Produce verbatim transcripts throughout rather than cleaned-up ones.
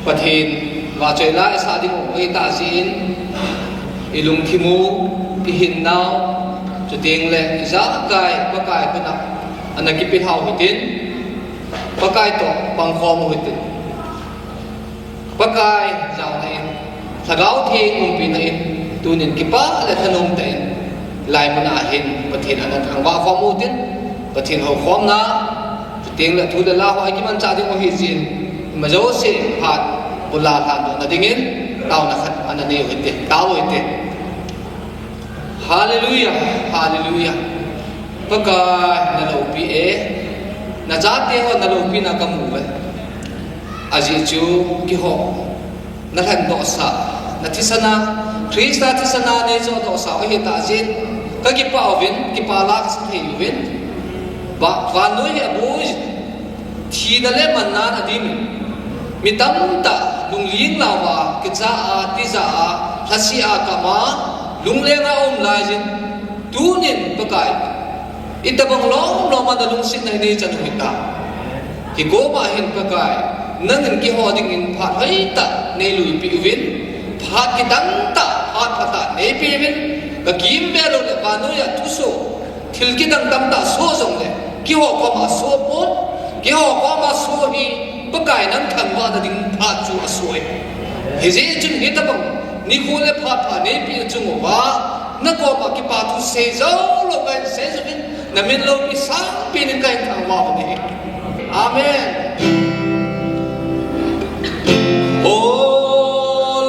Pathen vahchoi la isah ding u ahitah jeh in, ilungthim u, ihinnau, chuteng le ijakai Pakai khut a ana kipelhau hitin, Pakai toh pangkhom u hitin. Pakai jaona in, Lhagao Theng umpina in, tunin kipah le thanom tah in, hilai mun a hin Pathen ana thangvah khom u hitin, Pathen houkhomna, chuteng le thu le la ho a kimanchah ding u ahi jeh in, ima jouse phat bula lhandohna dingin, taona khat ana nei u hite, tao u hite. Hallelujah, hallelujah. Pakai naloupi e, nachate ho naloupina kamu uve. Ajeh chu keiho nalhendohsah, nathisana, Christa thisana neichohdohsah u ahitah jeh in, kakipah uvin, kipa la kasa thei uvin. Va-, vannoi hi aboi, thina le manna in adimin, mi tamtah lungling lauva, kicha a, tija a, lhase a, kap a, lunglenga aum laiyin, tunin Pakai, itobang lom lom a nalungsetna inei chan u hitam. Hikoma hin Pakai, nangin keiho dingin phat hoitah neiluipeh uvin, phat kidang tah, phat phatah neipeh uvin, kakimvel u le vannoi a thusoh, thil kidang tamtah soh jongle, keiho koma soh pon, keiho koma soh hi, Pakai nang thangvahna ding phat chu asoh e. Hijeh chun hitobang nikho le phat pha neipeh chung uva, nakoma kipa thu sei joulou kahin sei jouvin, namin loupi sangpen in kahin thangvah u ahi. Amen. O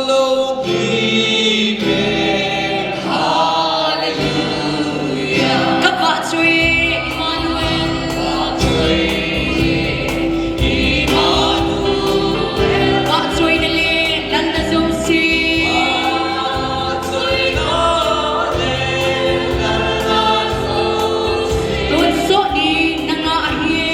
loupi pen, hallelujah. Ka vahchoi Emmanuel. Vahchoina le lalna jouse. Tonsot ding nanga ahi.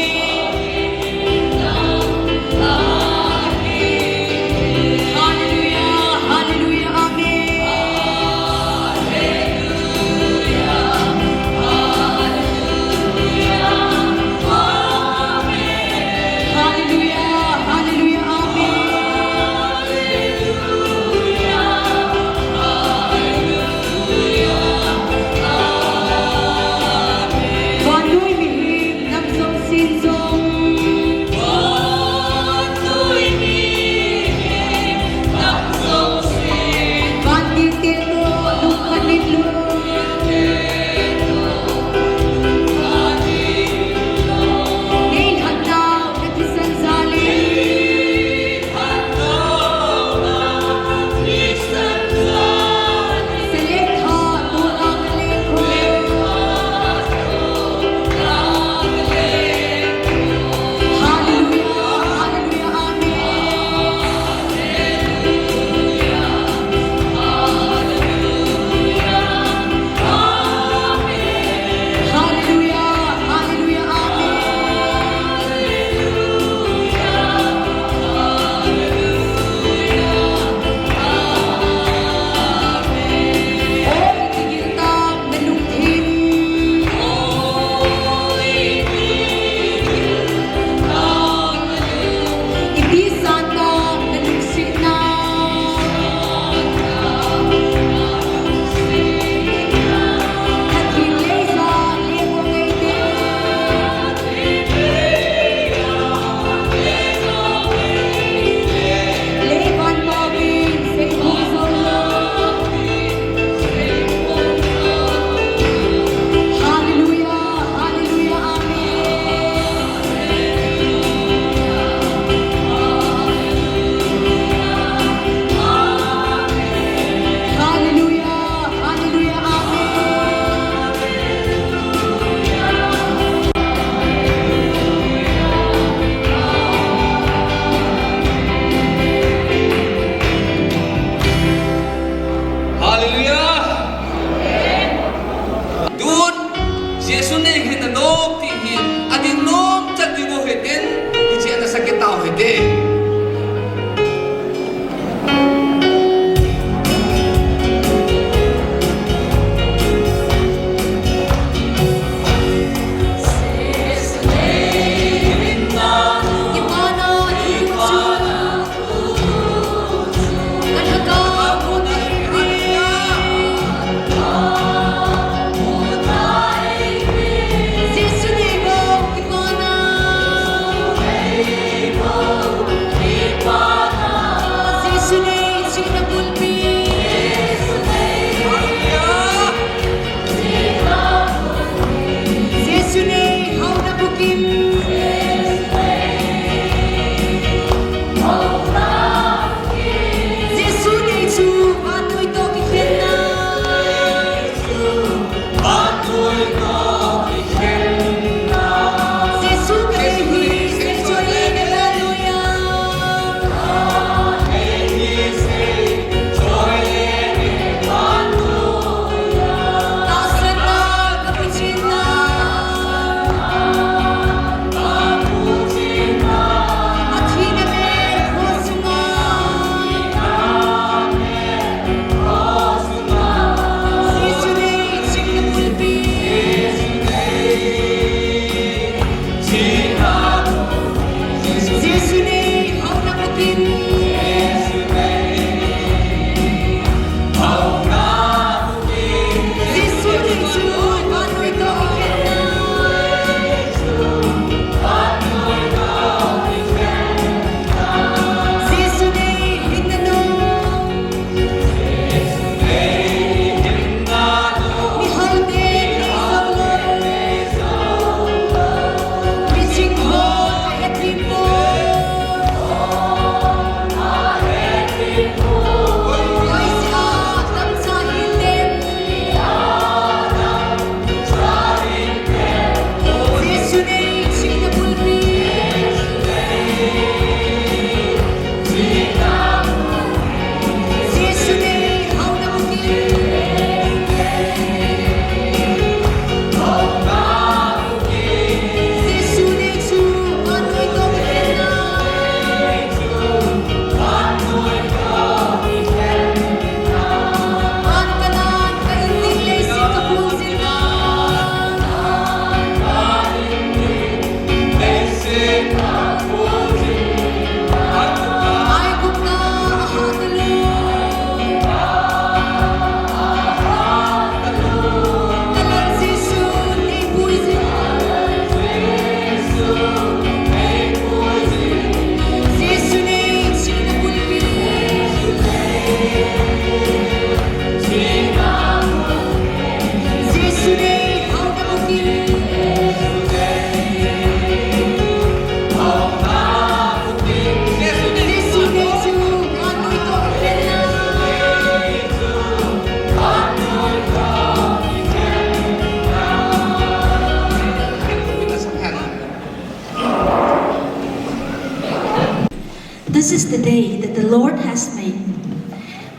is the day that the Lord has made.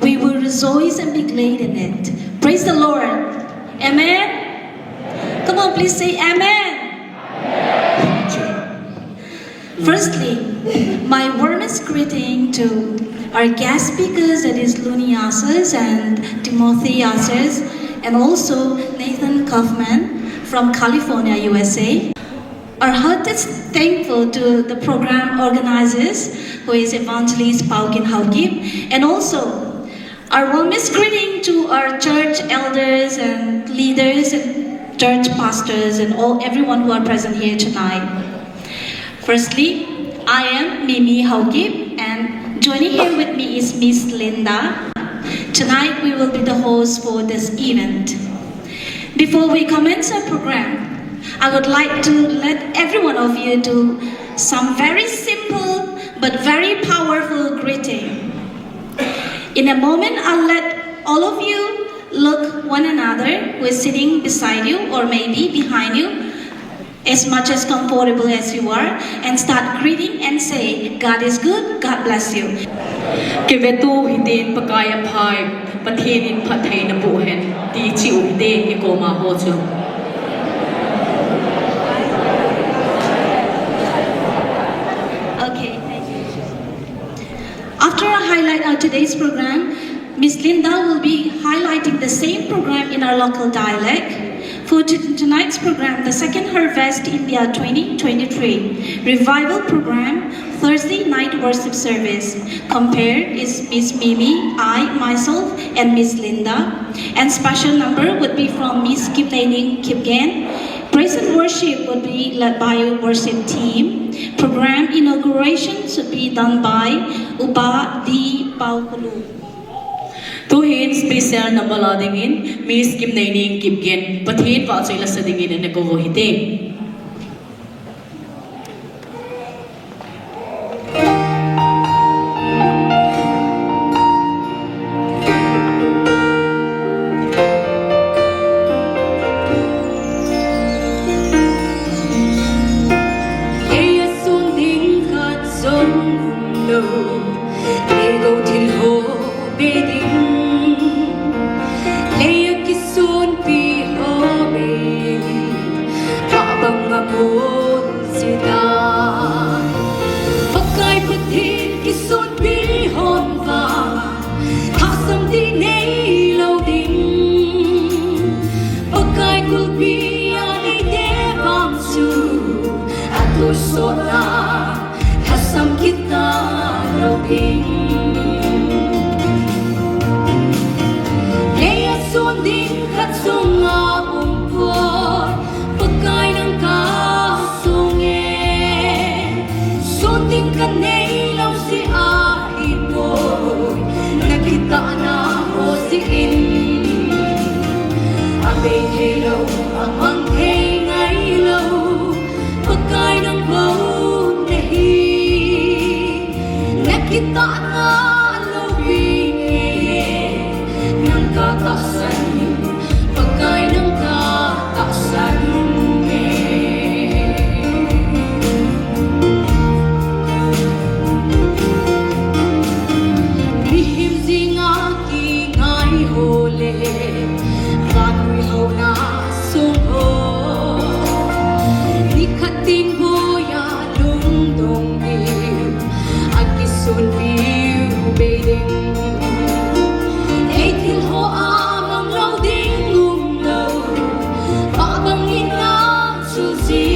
We will rejoice and be glad in it. Praise the Lord. Amen. Come on, please say amen. Firstly, my warmest greeting to our guest speakers, that is Luni Asers and Timothy Asers, and also Nathan Kaufman from California, U S A. Our heart is thankful to the program organizers, who is Evangelist Paukin Haokip, and also our warmest greeting to our church elders and leaders and church pastors and all, everyone who are present here tonight. Firstly, I am Mimi Haokip, and joining here with me is Miss Linda. Tonight we will be the host for this event. Before we commence our program, I would like to let every one of you do some very simple but very powerful greeting. In a moment, I'll let all of you look one another who is sitting beside you or maybe behind you, as much as comfortable as you are, and start greeting and say, "God is good, God bless you." Kivetu hitin, Pakai aphai, Pathen in phatthei naboh hen, ti cheu hitin, ikoma ho chu. Okay, thank you. After I highlight our today's program, Miss Linda will be highlighting the same program in our local dialect. For t-, tonight's program, the Second Harvest India twenty twenty-three Revival Program, Thursday night worship service. Compare is Miss Mimi, I, myself, and Miss Linda. And special number would be from Miss Kimneining Kipgen. Praise and worship would be led by worship team. Program inauguration should be done by Upa D Paukulu. Tuhin special number la dingin Miss Kimneining Kipgen, Pathen vahchoi la sa dingin ana kouvo hite. Leiya sun ding khat jong umlou, leigou thil ho bei ding, leiya kisunpi ho bei ding, phabang a bol jita. Pakai Pathen kisunpi hon vang, thasam ding neilou ding. Pakai kulpi a neite vang chu, athu sot a thasam kit talou ding. Leiya sun ding khat jong aumpoi, Pakai nang kasung e. Sun ding kanei lou jeh ahipoi, na kitahna ho jeh in. Abei thei lou, amang thei ngai lou, Pakai nang bou nahi. Na kitahna loupi nge, nang katahsan, Pakai nang katahsan nge. Mihem jinga kingai ho le, vannoi houna sung ho, nikhat ding boiya lungdong diu, akisunpiu bei ding. Ei thil ho a mang lou ding umlou, phabang in a chu ji.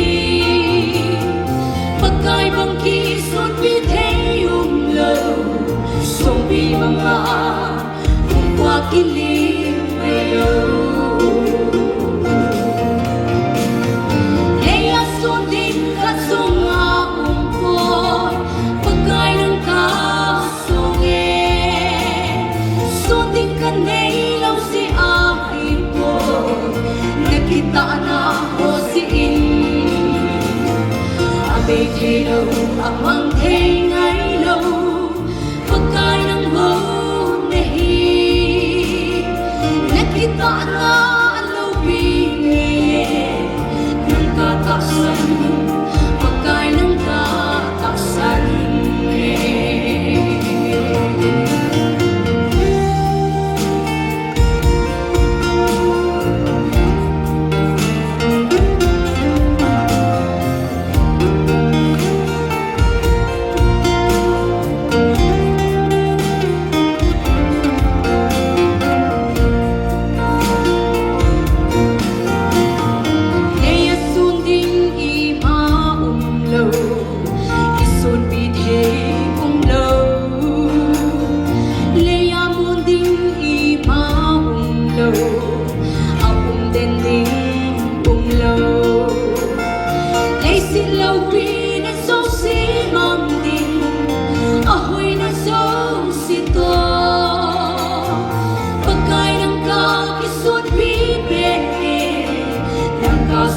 Pakai bang kisunpi thei umlou, songpi banga, umpa kilim mai lou. Leiya sun ding khat jong aumpoi, Pakai nang kasung e. Sun ding kanei lou jeh ahipoi, na kitahna ho jeh in. Abei thei lou, amang thei ngai lou, Pakai nang bou nahi. Na kitahna loupi nge, nang katahsan, Pakai nang katahsan nge.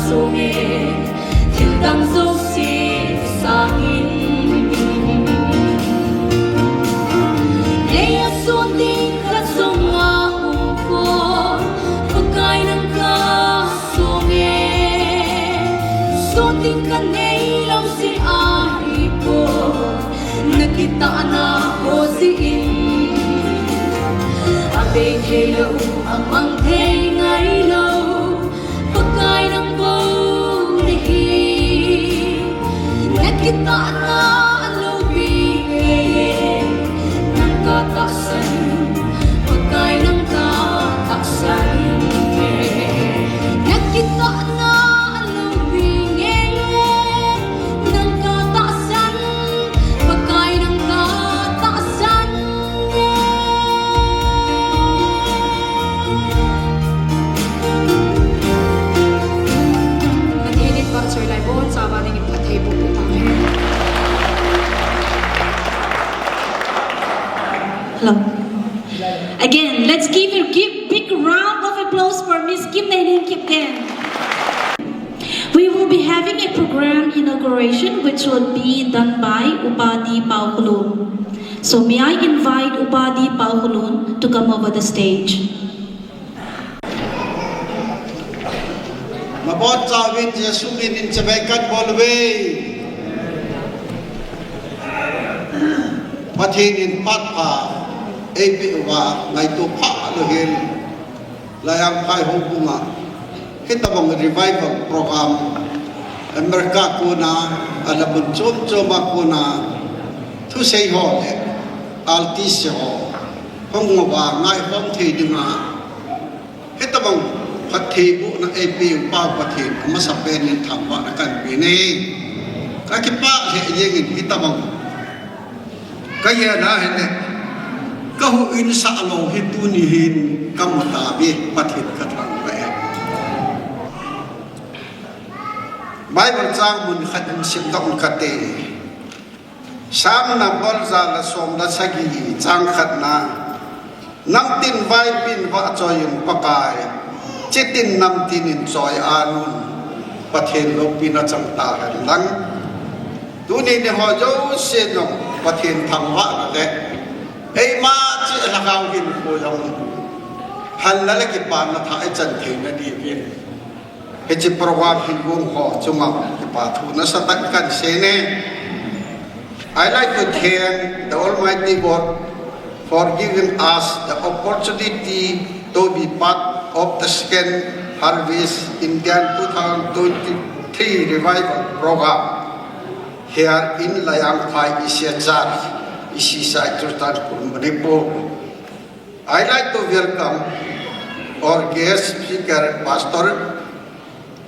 Thil dang jouse sangin, neiya son ding khat jong ahung pon, Pakai nang kasonge. Son ding kanei lou jeh ahipoi, nakitahna ho jeh in. Abei thei lou, amang thei ngai lou, Pakai nang bou nahi. Nakitahna aloubing e, nang katahsan, Pakai nang katahsan e. Nakitahna aloubing e, nang katahsan, Pakai nang katahsan e. Pathen in phatchoi lai, bonchauva dingin phattheiboh peh tauhen. Hello. Again, let's give a give, big round of applause for Miss Kimneining Kipgen. We will be having a program inauguration which will be done by Upadi Paokholun. So may I invite Upadi Paokholun to come over the stage. Nabonchauvin Jesu minin chibai kabol uve. Pathen in phat pha eipeh uva, ngaito pha lou hel. Laiya Phai houbunga hitobang revival program, America kona, alah mun chom choma kona, thusei ho le artist ho hung uva ngaihom thei dinga, hitobang phattheibohna eipeh u pa Pathen amasapen in thangvahna kahin pe e. Kakipah lheh jengin, hitobang kahet na hile, kahuhhing sah lou hi tuni hin kamu tauve, Pathen kathangvah e. Bible chang mun khat in simdoh ing kate. Psalm number ja le som le sagi, chang khatna. Namtin vaipin vahchoiyun Pakai, chitin namtin in choi-an un, Pathen loupina chang tahen lang. Tuni niho jouse jong Pathen thangvahna le eima cheh lhagao hinkho jong halna le kipana thah ichan theina diuvin, hiche program hin hung ho chunga kipa thu nasatah in kahin sei e. I like to thank the Almighty God for giving us the opportunity to be part of the second Harvest Indian two thousand twenty-three Revival Program here in Laiya Phai E C A Church, E C side, Churachandpur, Manipur. I like to welcome our guest speaker, Pastor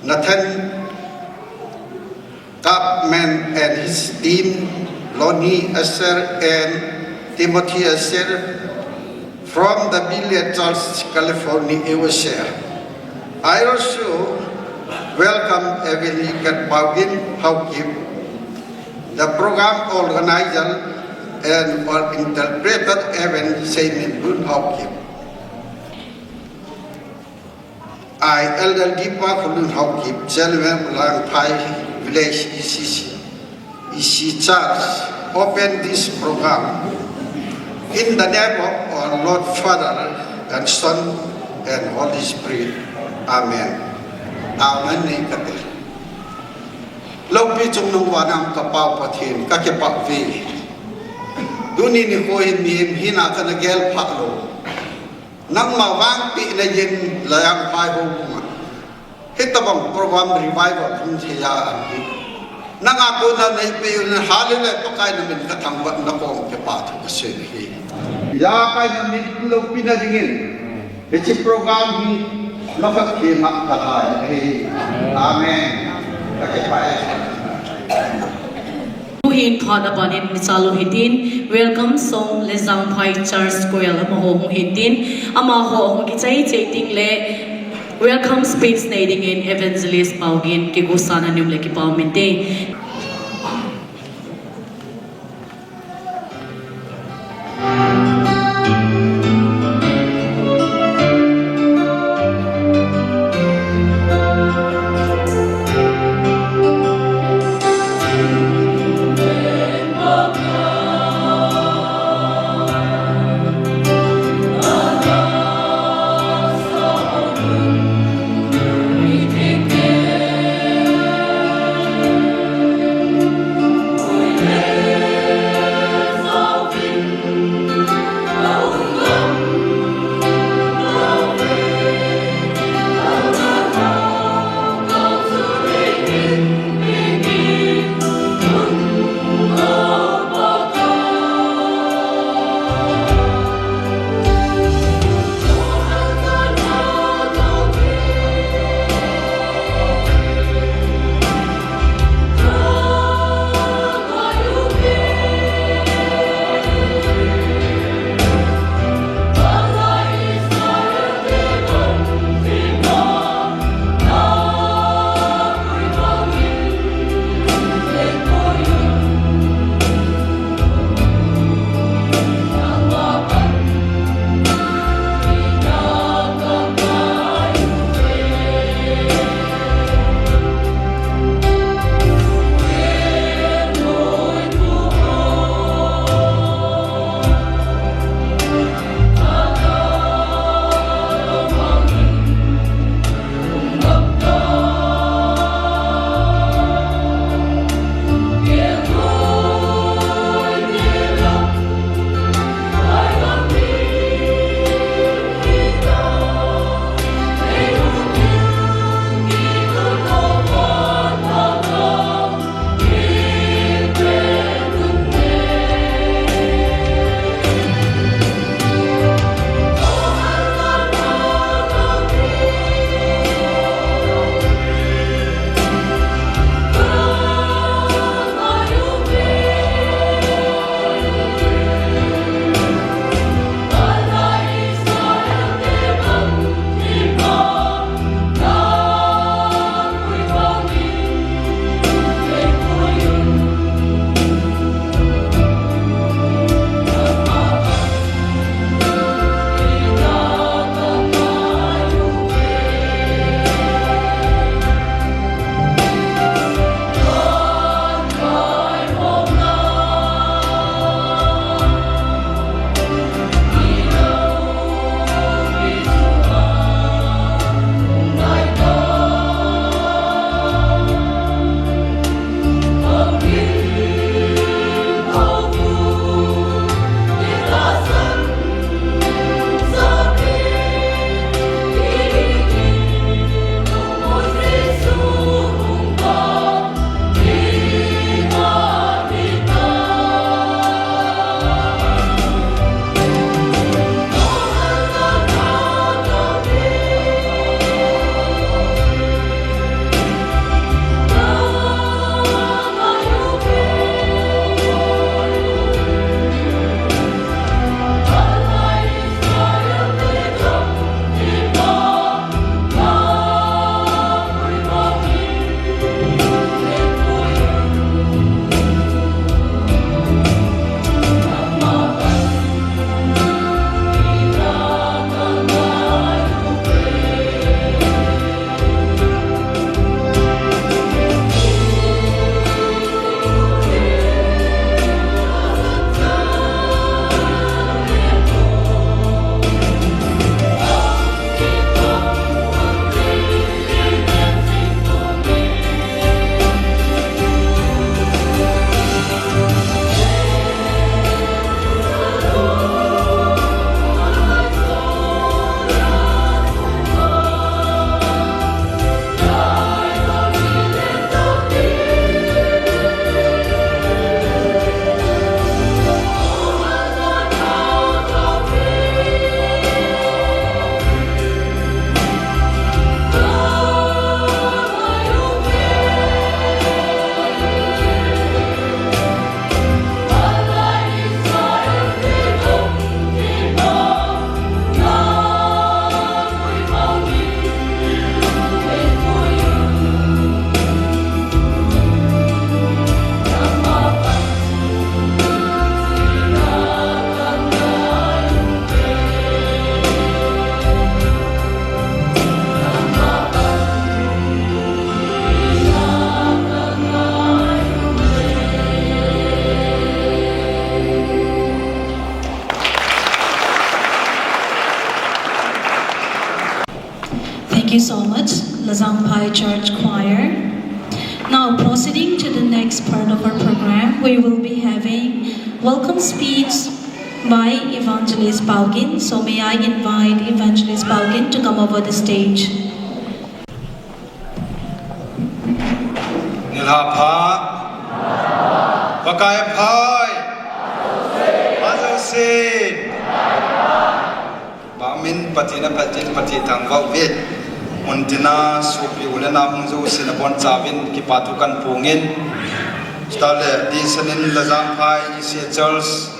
Nathan Kapman and his team, Lonnie Asher and Timothy Asher, from the Beloit Church, California, U S A. I also welcome Evangelist Paugin Haokip, the program organizer and our interpreter, Evan Seimin Lun Haokip. I, Elder Deepa Kholun Haokip, Chairman, Laiya Phai Village E C C, E C Church, open this program in the name of our Lord, Father, and Son, and Holy Spirit. Amen. Amen. Nei kate. Loupi chungnung vana um ka Pa Pathen, kakipah uve. Tuni nikho hin mihem hina kana gel phalou. Nangma vangpehna in Laiya Phai houbunga hitobang program revival hung thei a ahi. Nanga kona neipeh u na hal le Pakai namin kathangvah in nakoma kipa thu kasei ahi. Pakai namin loupina dingin hiche program hi nakhat kema kalhai ahi. Amen. Kakipah e. Tuhin phat abanin Mister Lou hitin, welcome song Laiya Phai Church Choir amaho hung hitin, amaho hung kichai chai ding le welcome speech nei dingin Evangelist Paugin kigosana neiyun le kipah inte. Thank you so much, Lajangphai Church Choir. Now, proceeding to the next part of our program, we will be having welcome speech by Evangelist Paugin. So may I invite Evangelist Paugin to come over the stage. Nilhah pha, Pakai pha, pha jousen. Pamin Pathen a phatchet, Pathen thangvah uve. Muntina sopi u le nao hung jousen abonchauvin kipa thu kahin phongin. Chuteng le, dihsan in Lajangphai E C A Church,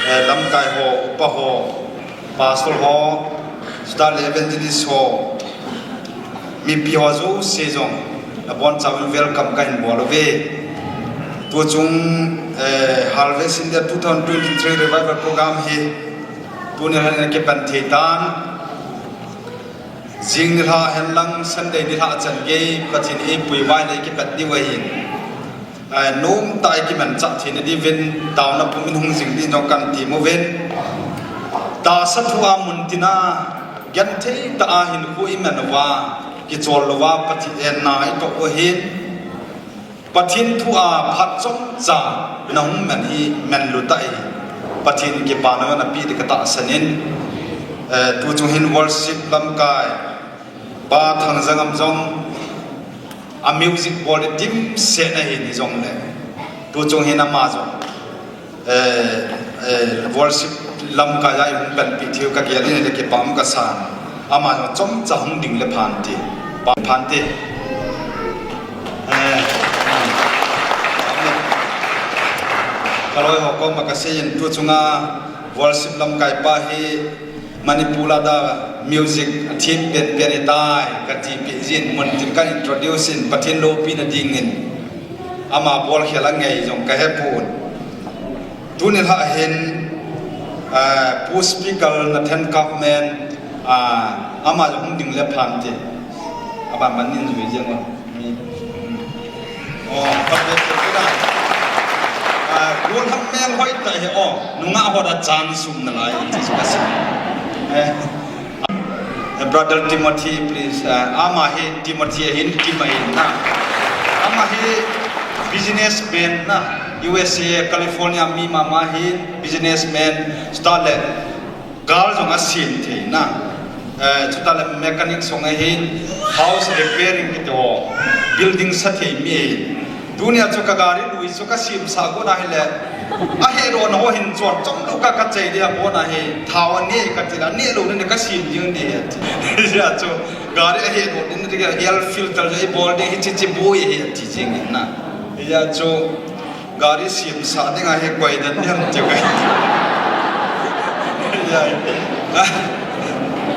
eh, lamkai ho, upa ho, pastor ho, chuteng le evangelist ho, mipi ho jouse jong, abonchauvin welcome kahin bol uve. Tuchung, eh, Harvest India two thousand twenty-three Revival Program hi, tuni hin akipan thei tan. Jing nilhah hen lang Sunday nilhah chan gei Pathen in eipui uva ahile kipat diu ahin. Ai, nomtah a kimanchah theina diuvin, taona pumin hung jing ding jong kahin tem uvin. Tahsa thu a muntina, genthei tah a hinkho iman uva, kichol louva, Pathen na itoh u ahin. Pathen thu a phat chomcha nahung man hi manlu tah ahi. Pathen kipana napeh ding katahsan in, eh, tuchung hin worship lamkai, Pa Thangjangam jong, a music bol dimset ahin hijongle, tuchung hin ama jong, eh, eh, worship lamkai a eihung panpi theiu kagel in le kipa um kasan. Ama jong chomcha hung ding le phante. Pa phante. Eh, kaloi ho koma kaseiyin, tuchunga worship lamkai pa hi Manipur a dia music athem penpen ahitai, kati peh jin, muntin ka introduce in, Pathen loupina dingin. Ama bolkhel angei jong kahepon. Tuni lhah hin, ah, Pu Speaker Nathan Kamen, ah, ama jong hung ding le phante. Aban ban nin jui jeng o. Mi, hmm. Oh, phate te na. Ah, gun ham mel hoi tah hi o. Nungah ho dia chance um nalai, ti chu kasei. Eh. Eh, Brother Timothy, please. Ah, ama hi Timothy ahin, Tim ahin na. Ama hi businessman na. U S A, California mi mama ahin, businessman. Chuteng le, car jong asem thei na. Eh, chuteng le mechanic jong ahin, house repairing kiti ho, building sa thei mi ahin. Tunia chu kagari lui chu kasemsah gon ahile, ahedoh na ho hin chon chom lou ka, kachei dia gon ahi, thao anei kati le, anei lou ding kasem ding ahi ati. Hijeh chun, gari ahedoh ding, air filter chu eibol ding, hiche che boi ahi ati jing in na. Hijeh chun, gari semsah dinga hi koi dan diam ti koi.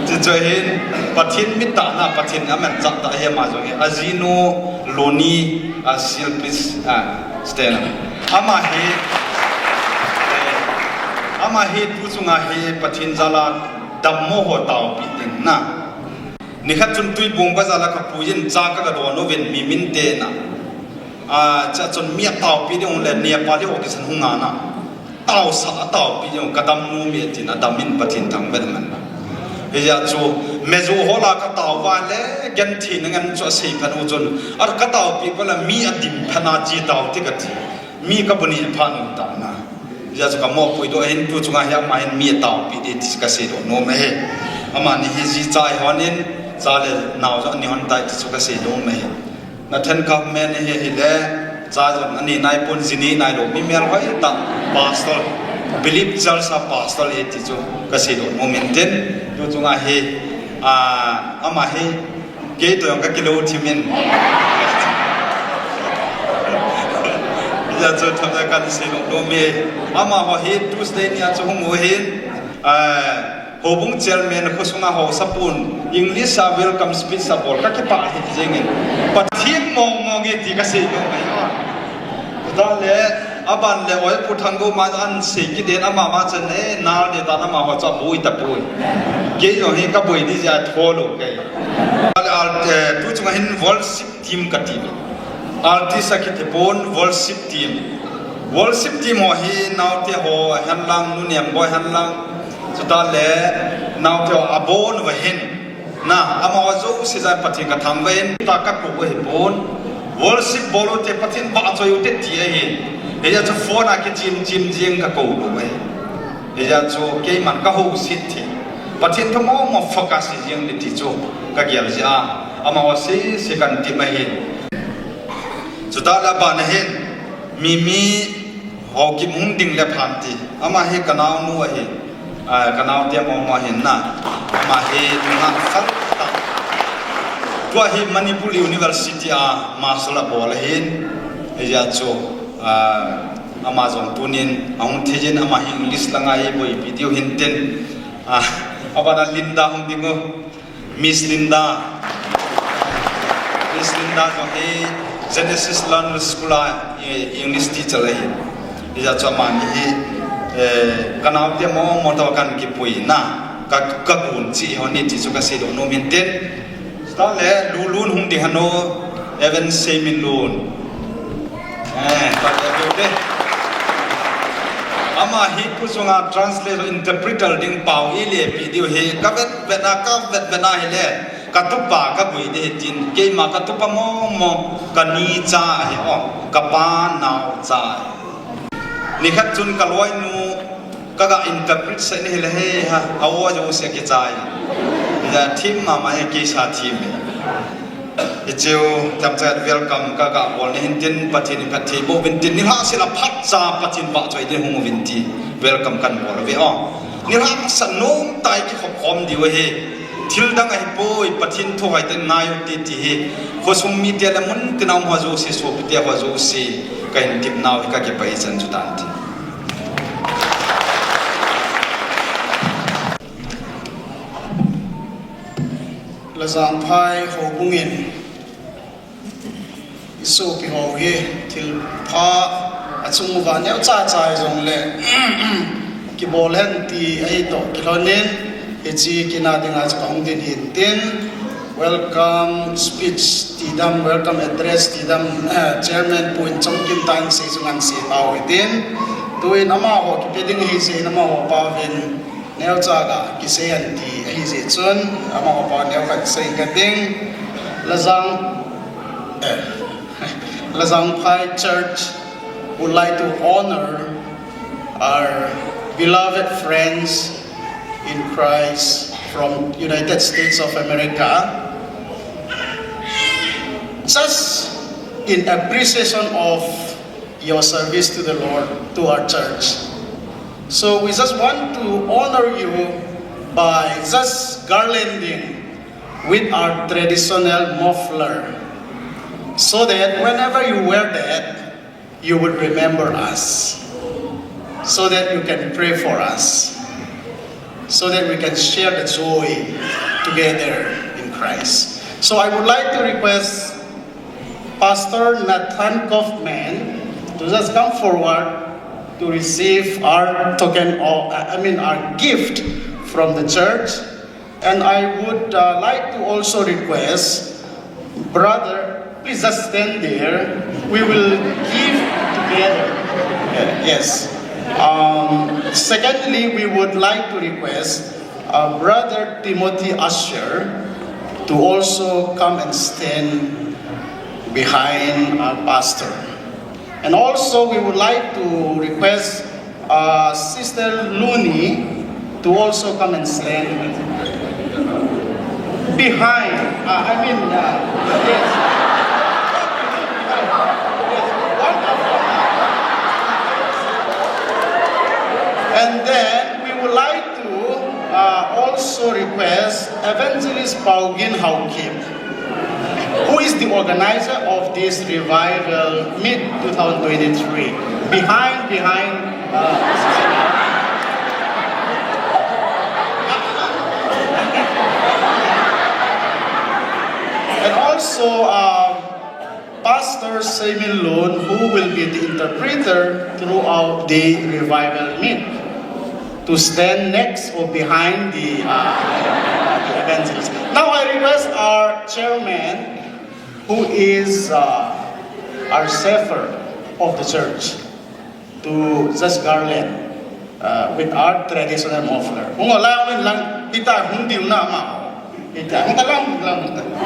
Chuche hin, Pathen mi tah na, Pathen amanchah tah hi ama jong hi. Ajinu Loni, a silpis, a, stand. Ama hi, eh, ama hi tuchunga hi Pathen jal a dammo ho taopi ding na. Nikhat chun Tuibong bazar a kapuiyin cha kaga don uvin mi min te na. A, chachun mi ataopi ding le, Nepali ho kisan hung ana. Taosah ataopi ding, kadam nom e tin, adam in Pathen thangvah in aman. Hijeh chun, meju ho lah a katao uva le, genthei na ngen chu asei phat u chun, ar kataopi pa le mi adim phat na che tao ti kati. Mi kabu neh phat u ta na. Hijeh chun kamopoh doh ahin, tuchunga hi ama hin mi ataopi ding ti kasei doh nom ahi. Amani hi jicha ahi hon in, cha le nao jong ahi hon tai ti chu kasei nom ahi. Nathan Kamen hi ahile, cha jong anei naipon, ji nei nailou, mi melhoi tah, pastor, Believe Church a pastor ahi ti chu kasei doh nom in tin, tuchunga hi, a, ama hi, kei toh jong kakilou thim in. Hijeh chun themcha kasei doh nom e. Amaho hi Tuesday nia chu hung u ahin, a, Houbung chairman khosunga haosapun English a welcome speech abol kakipah lheh jengin. Pathen mong mong e ti kasei nom ahi. Chuteng le, aban le oi Pu Thanggou ma ahin sei kit den, ama ma chan e, nal de dan amaho chu aboi tapoi. Kei jong hi kaboi ding jeh a tho lou kei. Ale, eh, tuchunga hin worship team kati. Artist akiti pon, worship team. Worship team ho hi naote ho ahen lang, nu Nemboi ahen lang. Chuteng le naote ho abon uva hin. Na, amaho jouse jong Pathen kathangvah in, ta kakou u ahipon. Worship bol u te, Pathen vahchoi u te ti ahi. Hijeh chun phone a kichim chim jing kakou u ahi. Hijeh chun keiman kahouset thei. Pathen thu mong mong focus jing ding ti chu kagel jeh a, amaho jouse kahin tep ahi. Chutah le abana hin, Mimi Haokip hung ding le phan ti. Ama hi kanaonu ahi. Ah, kanaote mong mong ahin na. Ama hi nungah sal tah. Tua hi Manipur University a master abol ahin. Hijeh chun, ah, ama jong tunin ahung thei jin, ama hi English langa eiboipi diu hintin. Ah, abana Linda hung ding u. Miss Linda. Miss Linda jong hi Genesis Learner School a, eh, English teacher ahi. Hijeh chun amani hi, eh, kanaote mong mong toh kahin kipui na, ka, kagon cheh hon ahi ti chu kaseidoh nom in tin. Chutah le Lulun hung ding ahin, Evan Seiminlun. Eh, tua le tua le. Ama hi tuchunga translator, interpreter ding pao eilepeh diu hi, kavet vet a, kavet vet a hile, katupa kagui ding ahi tin, keima katupa mong mong, kani cha ahi o, kapa nao cha ahi. Nikhat chun kaloinu, kaga interpret sah in ahile, he ha, a-o jouse akichai. Hijeh a thim mama hi keisa thim e. Hichun, themcha welcome kaga bol nahin tin, Pathen in phatthei boh uvin tin, nilhah sela phatcha Pathen vahchoi ding hung uvin ti, welcome kahin bol uve o. Nilhah sa nomtah a kikhop khom diu ahi. Thil dang ahipoi, Pathen thu hoitah in ngai u hite ti hi. Khosung mite le mun tina um ho jouse, sopite ho jouse, kahin tepnau hi kakipah e, chan chu tan ti. Lajangphai houbung in isopi ho hi thilpha achung uva neocha cha hijongle kibol hen ti ahi toh kilhonin, hiche kin a dinga chu kahung ding ahin tin, welcome speech tidam, welcome address tidam, eh, Chairman Pu Enchongkim tah in sei chu ngan sei tau hitin, tuin amaho kipe ding ahi jeh in amaho paovin neocha ga kisei hen ti ahi jeh chun, amaho pao neo khat sei kate. Lajang, eh, Lajangphai Church would like to honor our beloved friends in Christ from United States of America, just in appreciation of your service to the Lord, to our church. So we just want to honor you by just garlanding with our traditional muffler, so that whenever you wear that, you would remember us, so that you can pray for us, so that we can share the joy together in Christ. So I would like to request Pastor Nathan Kaufman to just come forward to receive our token of, I mean, our gift from the church. And I would, uh, like to also request, brother, please just stand there. We will give together. Yes. Um, secondly, we would like to request, uh, Brother Timothy Usher to also come and stand behind our pastor. And also, we would like to request, uh, Sister Looney to also come and stand behind. Uh, I mean, uh, yes. Yes, one of them. And then we would like to, uh, also request Evangelist Paugin Haokip, who is the organizer of this revival meet two thousand twenty-three. Behind, behind, uh, and also, uh, Pastor Seiminlun, who will be the interpreter throughout the revival meet, to stand next or behind the, uh, the evangelist. Now I request our chairman, who is, uh, our shepherd of the church, to just garland, uh, with our traditional muffler. Hung o, lang, lang, kita hung diu na ma. Ita, ang talang, talang, talang.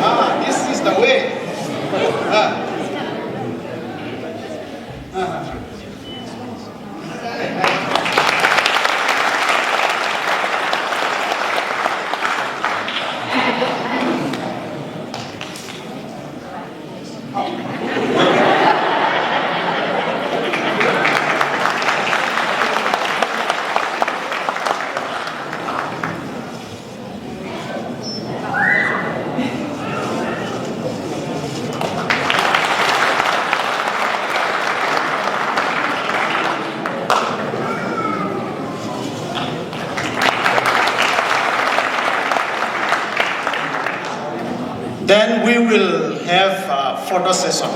Ah, this is the way. Ah. Ah. Then we will have a photo session.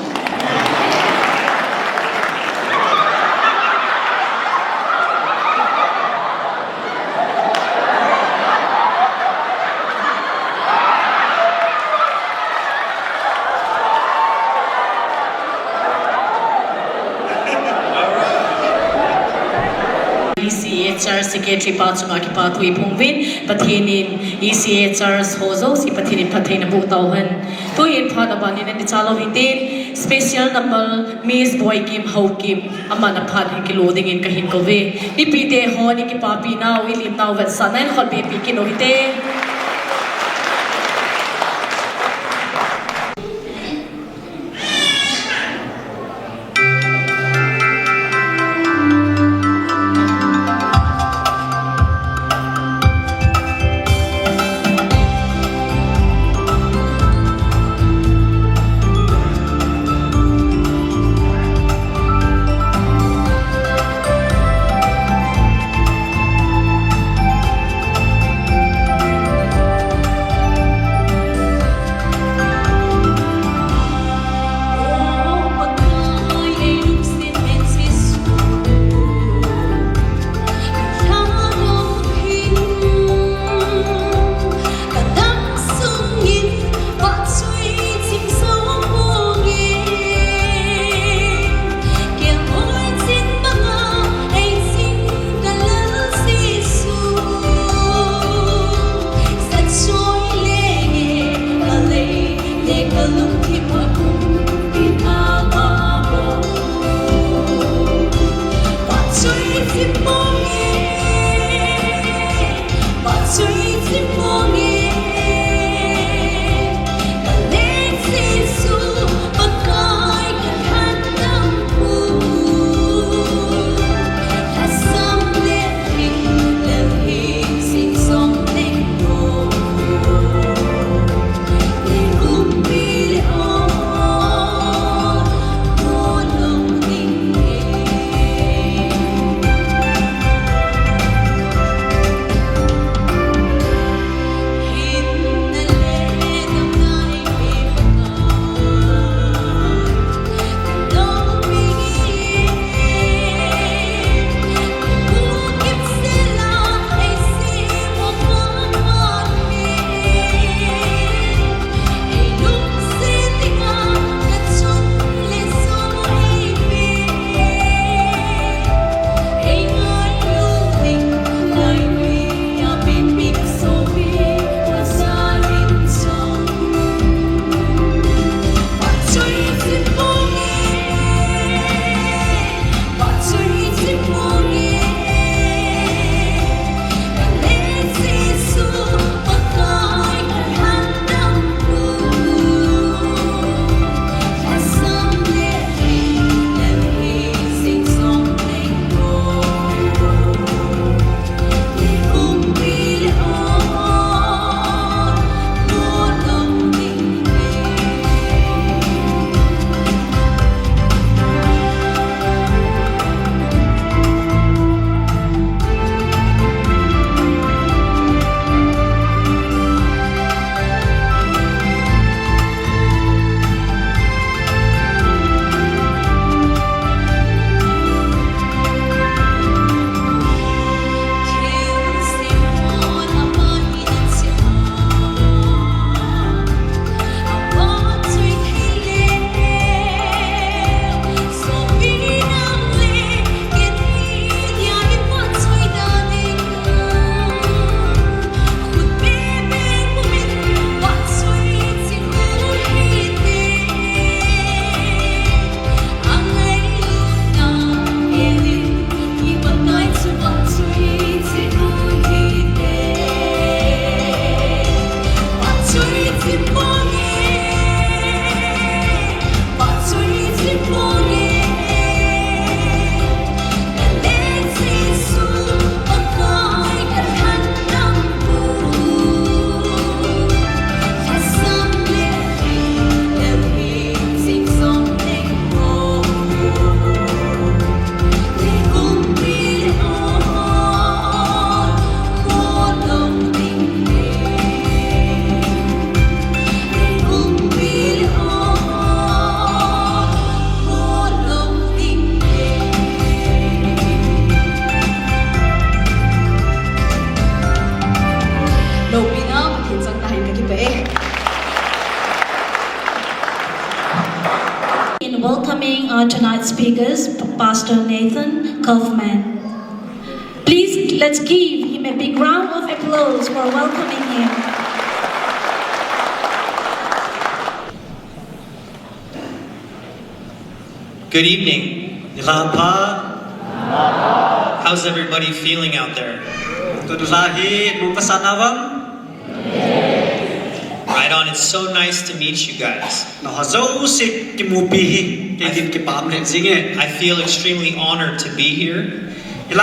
E C A Church Secretary pa chunga kipa thu iphongin, Pathen in E C A Church ho jouse Pathen in phatthei naboh tauhen. Tuhin phat abanin nati chalou hitin, special number Miss Boikim Haokim, aman aphat hin kilo dingin kahin kouve. Mipite hon ikipapi nau, ilim nau vetsahnan khut beipi kit uhite. our tonight's speakers, Pastor Nathan Kaufman. Please, let's give him a big round of applause for welcoming him. Good evening. How's everybody feeling out there? Right on. It's so nice to meet you guys. I feel extremely honored to be here. And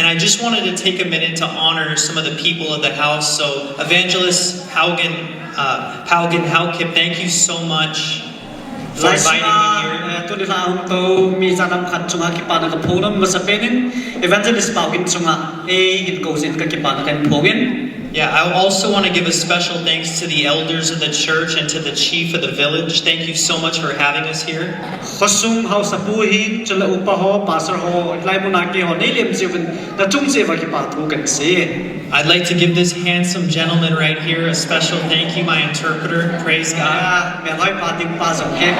I just wanted to take a minute to honor some of the people of the house. So, Evangelist Haugen, uh, Haugen Haukip, thank you so much for inviting me here. Tuni la hung to mi jadam khat chunga kipana ka phone masa penin Evangelist Paugin chunga ei hin ko jin ka kipana kan phongin. Yeah, I also want to give a special thanks to the elders of the church and to the chief of the village. Thank you so much for having us here. Khosung hausapu hin chule upa ho, pastor ho, lai muna ke ho nei lem jiuvin na chung jeh uva kipa thu kan sei. I'd like to give this handsome gentleman right here a special thank you, my interpreter. Praise God. Melhoi pa ding pa jong ke.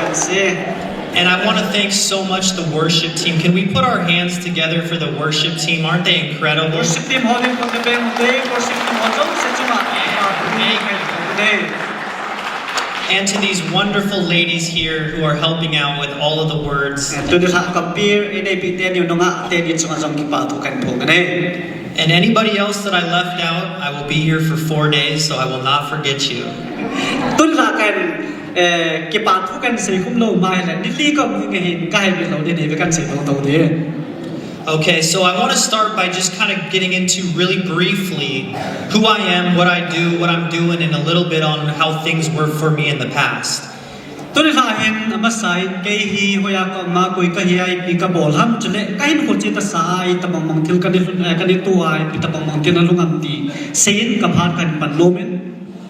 Kan sei. And I want to thank so much the worship team. Can we put our hands together for the worship team? Aren't they incredible? Worship team holding from the band, worship team holding from the And to these wonderful ladies here who are helping out with all of the words. And anybody else that I left out, I will be here for four days, so I will not forget you. Tun la kan eh, kipa thu kan sei khum lou mai le, ni li kom ni nge hin, ka hai mi lou ni ni kan sei lou tou ni. Okay, so I want to start by just kind of getting into really briefly who I am, what I do, what I'm doing, and a little bit on how things were for me in the past. Tuni la hin, amasa in, kei hi, hoiya ka ma koi ka hi ai pi ka bol ham chule, ka hin kho chi ta sa ai, ta bang bang thil ka ni, eh, ka ni tu ai, pi ta bang bang thil na lung am ti, sei in ka phat kan pan lo men.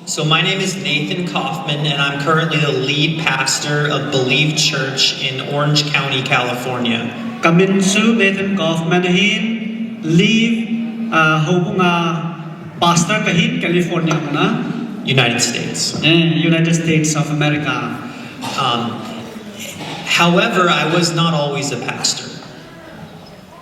So my name is Nathan Kaufman, and I'm currently the lead pastor of Believe Church in Orange County, California. Ka min chu Nathan Kaufman ahin, Believe, uh, houbung a pastor ka hin California mana. United States. Eh, United States of America. Um, however, I was not always a pastor.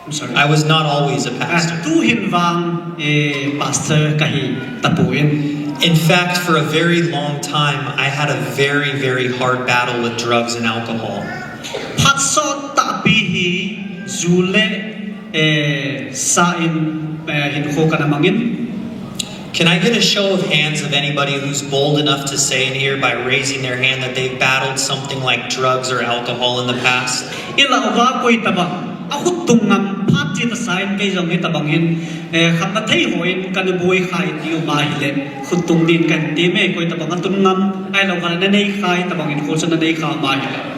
I'm sorry. I was not always a pastor. Tu hin vang eh, pastor ka hi tapon. In fact, for a very long time, I had a very, very hard battle with drugs and alcohol. Phat sot tahpi hi ju le eh, sa in eh, hin kho ka na mangin. Can I get a show of hands of anybody who's bold enough to say in here by raising their hand that they've battled something like drugs or alcohol in the past? Ila uva koi tabang, a khut tung ngam phat chi ta sign kei jong hi tabang hin, eh, khat na thei ho in kan boi khai ti u ma hi le, khut tung din kan ti me koi tabang a tung ngam, ai lo kan na nei khai tabang in khut sa na nei kha ma hi le.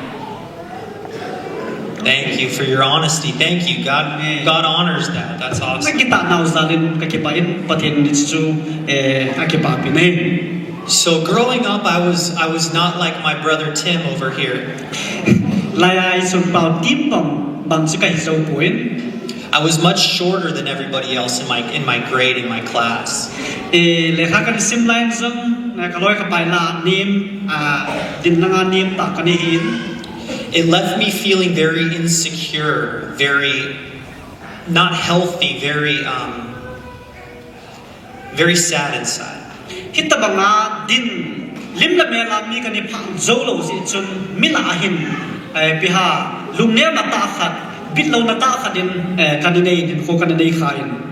Thank you for your honesty. Thank you. God, God honors that. That's awesome. Ka kita nau zalin ka kipa in Pathen ni chu eh, a kipa pi nei. So growing up, I was I was not like my brother Tim over here. Lai a i sun pau Tim bang bang chu ka hi zo puin. I was much shorter than everybody else in my in my grade in my class. Eh, lekha kan sim lai zong na ka loi ka pai la nim a din na nga nim ta ka ni hin. It left me feeling very insecure, very not healthy, very um, very sad inside. Hitabanga din lim le mel a mi kan i phang zo lo jeh chun mi lah a hin eh, piha lungnel na ta khat, bit lo na ta khat in eh, kan i nei, hin kho kan i nei kha in.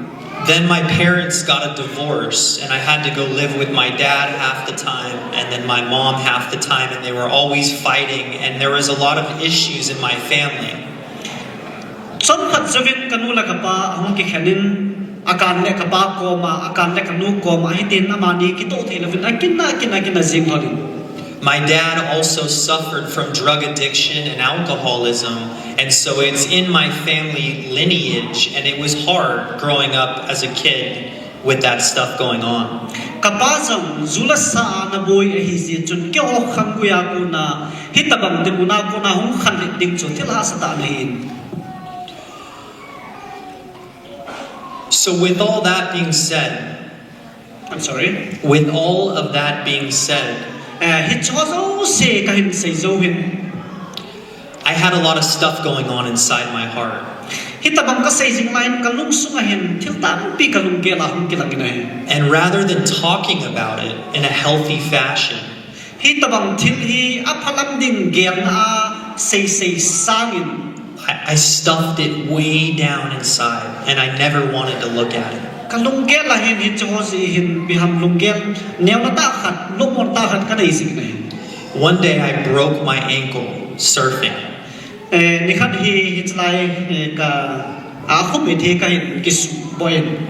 Then my parents got a divorce, and I had to go live with my dad half the time, and then my mom half the time, and they were always fighting, and there was a lot of issues in my family. Chomkhat jouvin ka nu le ka pa ahung kikhen in, akan le ka pa koma, akan le ka nu koma, hitin amani kitoh thei louvin, akin, akin, akin ajing lhon in. My dad also suffered from drug addiction and alcoholism, and so it's in my family lineage, and it was hard growing up as a kid with that stuff going on. Ka pa jong ju le sa a na boi ahi jeh chun keiho khang guia kona hitabang ding una kona hung khan let ding chu thil hahsa tah ana hin. So with all that being said, Sorry. With all of that being said, eh, hicho jouse kahin sei jou hin, I had a lot of stuff going on inside my heart. Hitabang kasei jing lai in kalungsunga hin thil tampi kalunggel a hung kilang in ahi. And rather than talking about it in a healthy fashion, hitabang thil hi aphalam ding gelna a seisei sangin, I, I stuffed it way down inside, and I never wanted to look at it. Kalunggel a hin hicho jouse hin ipi ham lunggel neona tah khat, lungmon tah khat kanei jing in ahi. One day I broke my ankle surfing. Eh, nikhat hi hichelai, eh, ka, akhup hi kahin kisuboh in.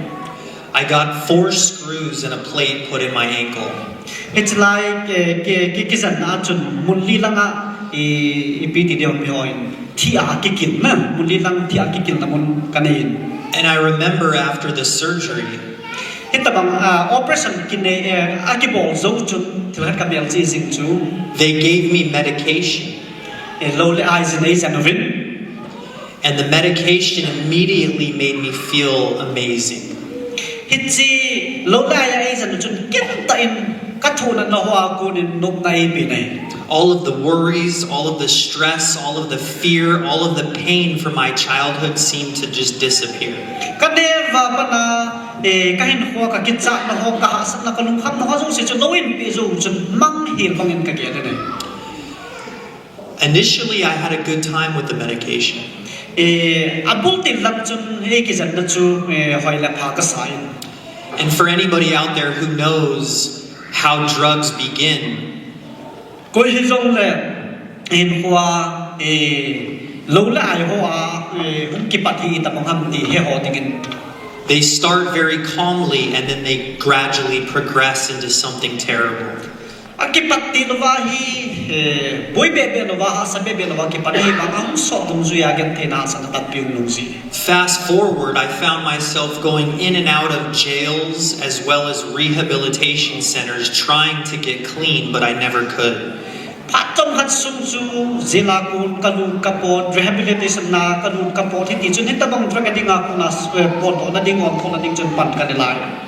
I got four screws and a plate put in my ankle. Hichelai, eh, ki, ki, kijanna a chun mun li langa i, ipi ti ding ham, thih a kikilna, mun li lang thih a kikilna mun kanei in. And I remember after the surgery, hitabang, ah, operation kinei, eh, akibol jou chun thil khat kamel chih jing chu, they gave me medication. Eh, lou le ai jinei jan uvin. And the medication immediately made me feel amazing. Hiche lou le ai a eijan u chun kintah in kathohna ho a konin nopna eipe in ahi. All of the worries, all of the stress, all of the fear, all of the pain from my childhood seemed to just disappear. Kaneo a pat a, eh, kahinkhoa kichatna ho, kahahsatna, kalungkhamna ho jouse chu lou in peh jou chun manghel bangin kagel in ahi. Initially, I had a good time with the medication. Eh, abul til lang chun ei kijanna chu, eh, hoi le pha kasa in. And for anybody out there who knows how drugs begin, koi hijongle hinkhoa, eh, lou le ai ho a, eh, hung kipat hi itabang ham ti he ho dingin, they start very calmly and then they gradually progress into something terrible. Akipat til uva hi, eh, boi bebe louva, hahsa bebe louva kipat ahivanga hung sot dungjui a gentheina hahsatna tampi hung lhung ji. Fast forward, I found myself going in and out of jails as well as rehabilitation centers trying to get clean, but I never could. Phat chomkhat sung chu jail a kon kalut kapot, rehabilitation a kalut kapot, hiti chun hitabang drug addict a kon a, eh, potdohna ding, onthohna ding chun pan kanei lai.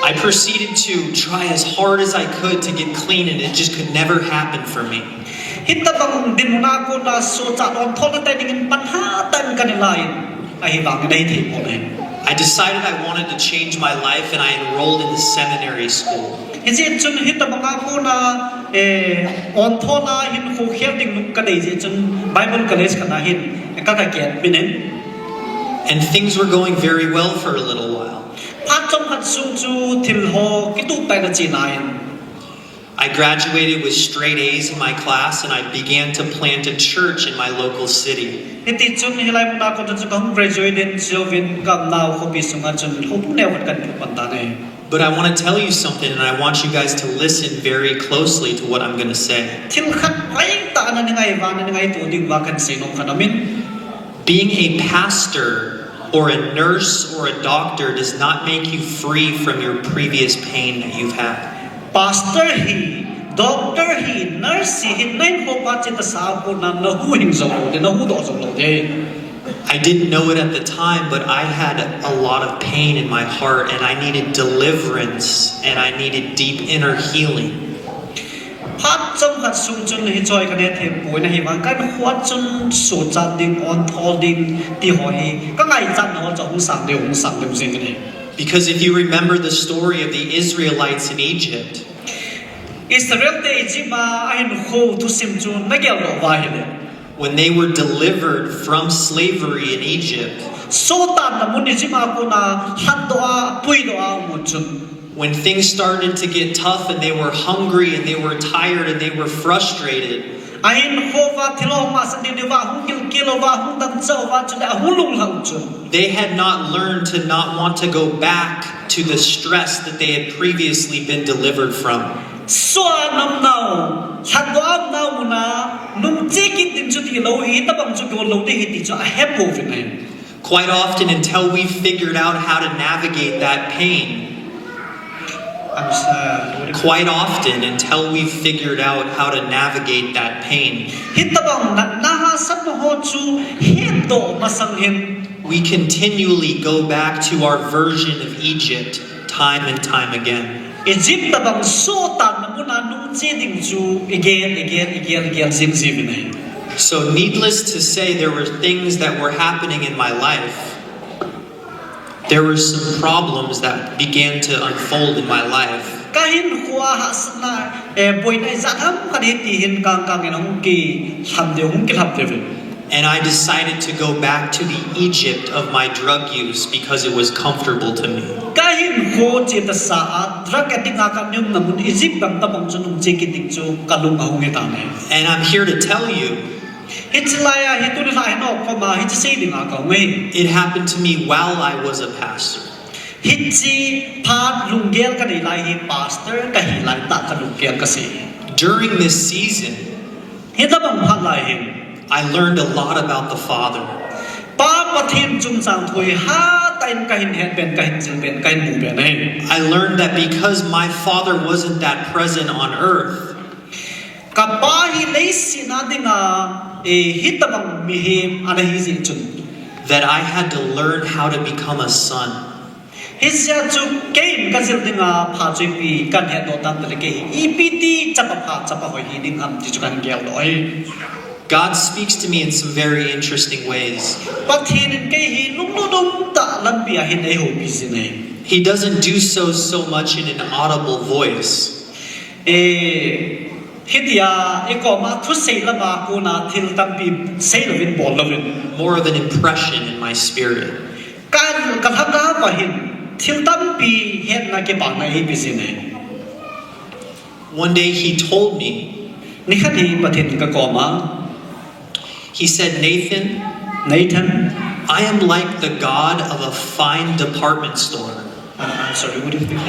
I proceeded to try as hard as I could to get clean, and it just could never happen for me. Hitabang dinmun a kon a sochat onthohna tei dingin pan hatah in kanei lai in, ahivangin eithei pon ahi. I decided I wanted to change my life, and I enrolled in the seminary school. Hijeh chun hitabang a kon a, eh, onthohna hinkho khel ding lung kanei jeh chun Bible College khat a hin ka, kakiat pin in. And things were going very well for a little while. Phat chomkhat sung chu thil ho kitup tah in ache lai in. I graduated with straight A's in my class, and I began to plant a church in my local city. Hiti chun hilai mun a kon a chu kahung graduate in, chujou vin ka umnau khopi sunga chun houbung neo khat kahin phut pan tan ahi. But I want to tell you something, and I want you guys to listen very closely to what I'm gonna say. Thil khat hoitah a nangai uva, nangaito diu va kahin seinom khat aum in. Being a pastor or a nurse or a doctor does not make you free from your previous pain that you've had. Pastor hi, doctor hi, nurse hi, hinkho pa chetasa a kon a nahuhhing jou lou ding, nahuhdoh jou lou ding. I didn't know it at the time, but I had a lot of pain in my heart, and I needed deliverance, and I needed deep inner healing. Phat chomkhat sung chun hiche hi kaneh thei poi, ahivang kahinkhoa chun sochat ding, ontho ding, ti ho hi kangaichatna ho chu hung sang ding, hung sang ding jing ahi. Because if you remember the story of the Israelites in Egypt, Israel te Egypt a ahinkho thusim chu nagel doh uva ahile, when they were delivered from slavery in Egypt, sotanna mun Egypt a kon a lhatdoh a, puidoh a aum chun, when things started to get tough and they were hungry and they were tired and they were frustrated, ahinkho uva thil ho hung hahsat diu diu va, hung gilkel uva, hung dangchah uva, chule ahung lunglhah u chun, they had not learned to not want to go back to the stress that they had previously been delivered from. Soh a umnau, lhatdoh a umnau mun a nungche kit ding chu tilou, hitabang chu kihol lou ding ahi ti chu ahepouvin ahi. Quite often, until we've figured out how to navigate that pain. I'm sorry. Quite often, until we've figured out how to navigate that pain, hitabang natna hahsatna ho chu hetdoh masang hin, we continually go back to our version of Egypt time and time again. Egypt tabang soh tan na muna nung che ding chu igel, igel, igel, igel jing jiuvin ahi. So, needless to say, there were things that were happening in my life. There were some problems that began to unfold in my life. Kahinkhoa hahsatna, eh, boina ijat ham khat hiti hin kang kang in hung kilham ding, hung kilham ding. And I decided to go back to the Egypt of my drug use because it was comfortable to me. Kahinkho chetasa a drug addict a kana umna mun Egypt gam tabang chu nung che kit ding chu kalung ahung hitan ahi. And I'm here to tell you Hiche laiya hi tuni laiya hin koma hiche sei dinga kahung ahi. It happened to me while I was a pastor. Hiche phat lunggel kanei lai hi pastor kahi laitah kalunggel kasei. During this season, Hitabang phat lai hin I learned a lot about the Father. Pa Pathen chungchang thu hi hatah in kahin hetpen, kahin jilpen, kahin mupen ahi. I learned that because my father wasn't that present on earth, Kapa hi leiset a dinga, eh, hitabang mihem ana hi jeh chun, that I had to learn how to become a son. Hijeh chun keiin kajil dinga phachoipi kahin hetdoh tam tale kei ipi ti chapa pha, chapa hoi hi ding ham ti chu kahin geldoh ahi. God speaks to me in some very interesting ways. Pathen in kei hi lunglut umtah lampi a hin eihoupi jin ahi. He doesn't do so so much in an audible voice. Eh, hitia ikoma thusei lama kona thil tampi seilouvin, bollouvin. More of an impression in my spirit. Ka, kalhagao a hin thil tampi hetna, kipana eipeh jin ahi. One day he told me, Nikhat hi Pathen in kakoma, he said, Nathan, Nathan, I am like the God of a fine department store. Ah, sorry, what do you think?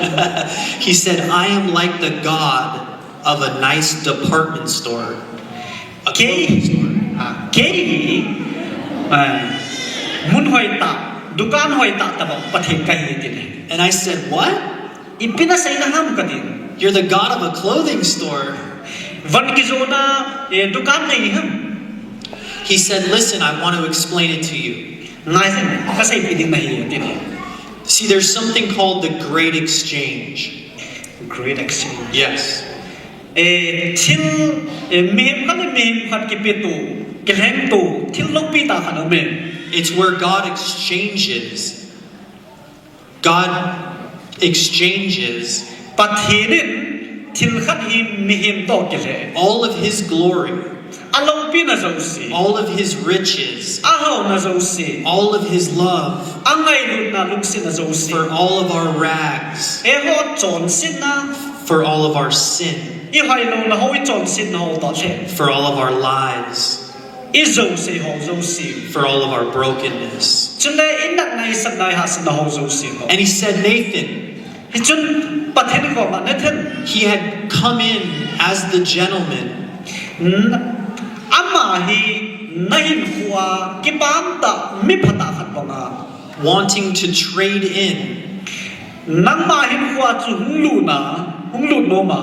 He said, I am like the God of a nice department store. A Kei, clothing store. Ah, kei hi, ah, mun hoitah, dukan hoitah tabang Pathen kahi atin ahi. And I said, what? Ipi nasei naham katin. You're the God of a clothing store. Von kijona, eh, dukan nahi ham. He said, listen, I want to explain it to you. Ngaijin, kaseipeh ding nahi atin ahi. See, there's something called the Great Exchange. Great exchange. Yes. Eh, thil, eh, mihem khat le mihem khat kipeto, kilhengto, thil loupi tah khat aume. It's where God exchanges, God exchanges Pathen in thil khat hi mihem toh akilheh. all of his glory, Aloupina jouse. All of his riches, Ahaona jouse. All of his love, Angailutna lungsetna jouse. For all of our rags, Eiho chonsetna. For all of our sin, Ihoilouna ho, ichonsetna ho toh lheh. For all of our lies, Ijouse ho jouse. For all of our brokenness. Chule inatna, isatna, ihahsatna ho jouse ho. And he said, Nathan, Hichun Pathen in koma, Nathan, he had come in as the gentleman, N-, ama hi nahinkhoa kipah umtah, mi phatah khat banga, wanting to trade in nangma hinkhoa chu hung lutna, hung lut noma,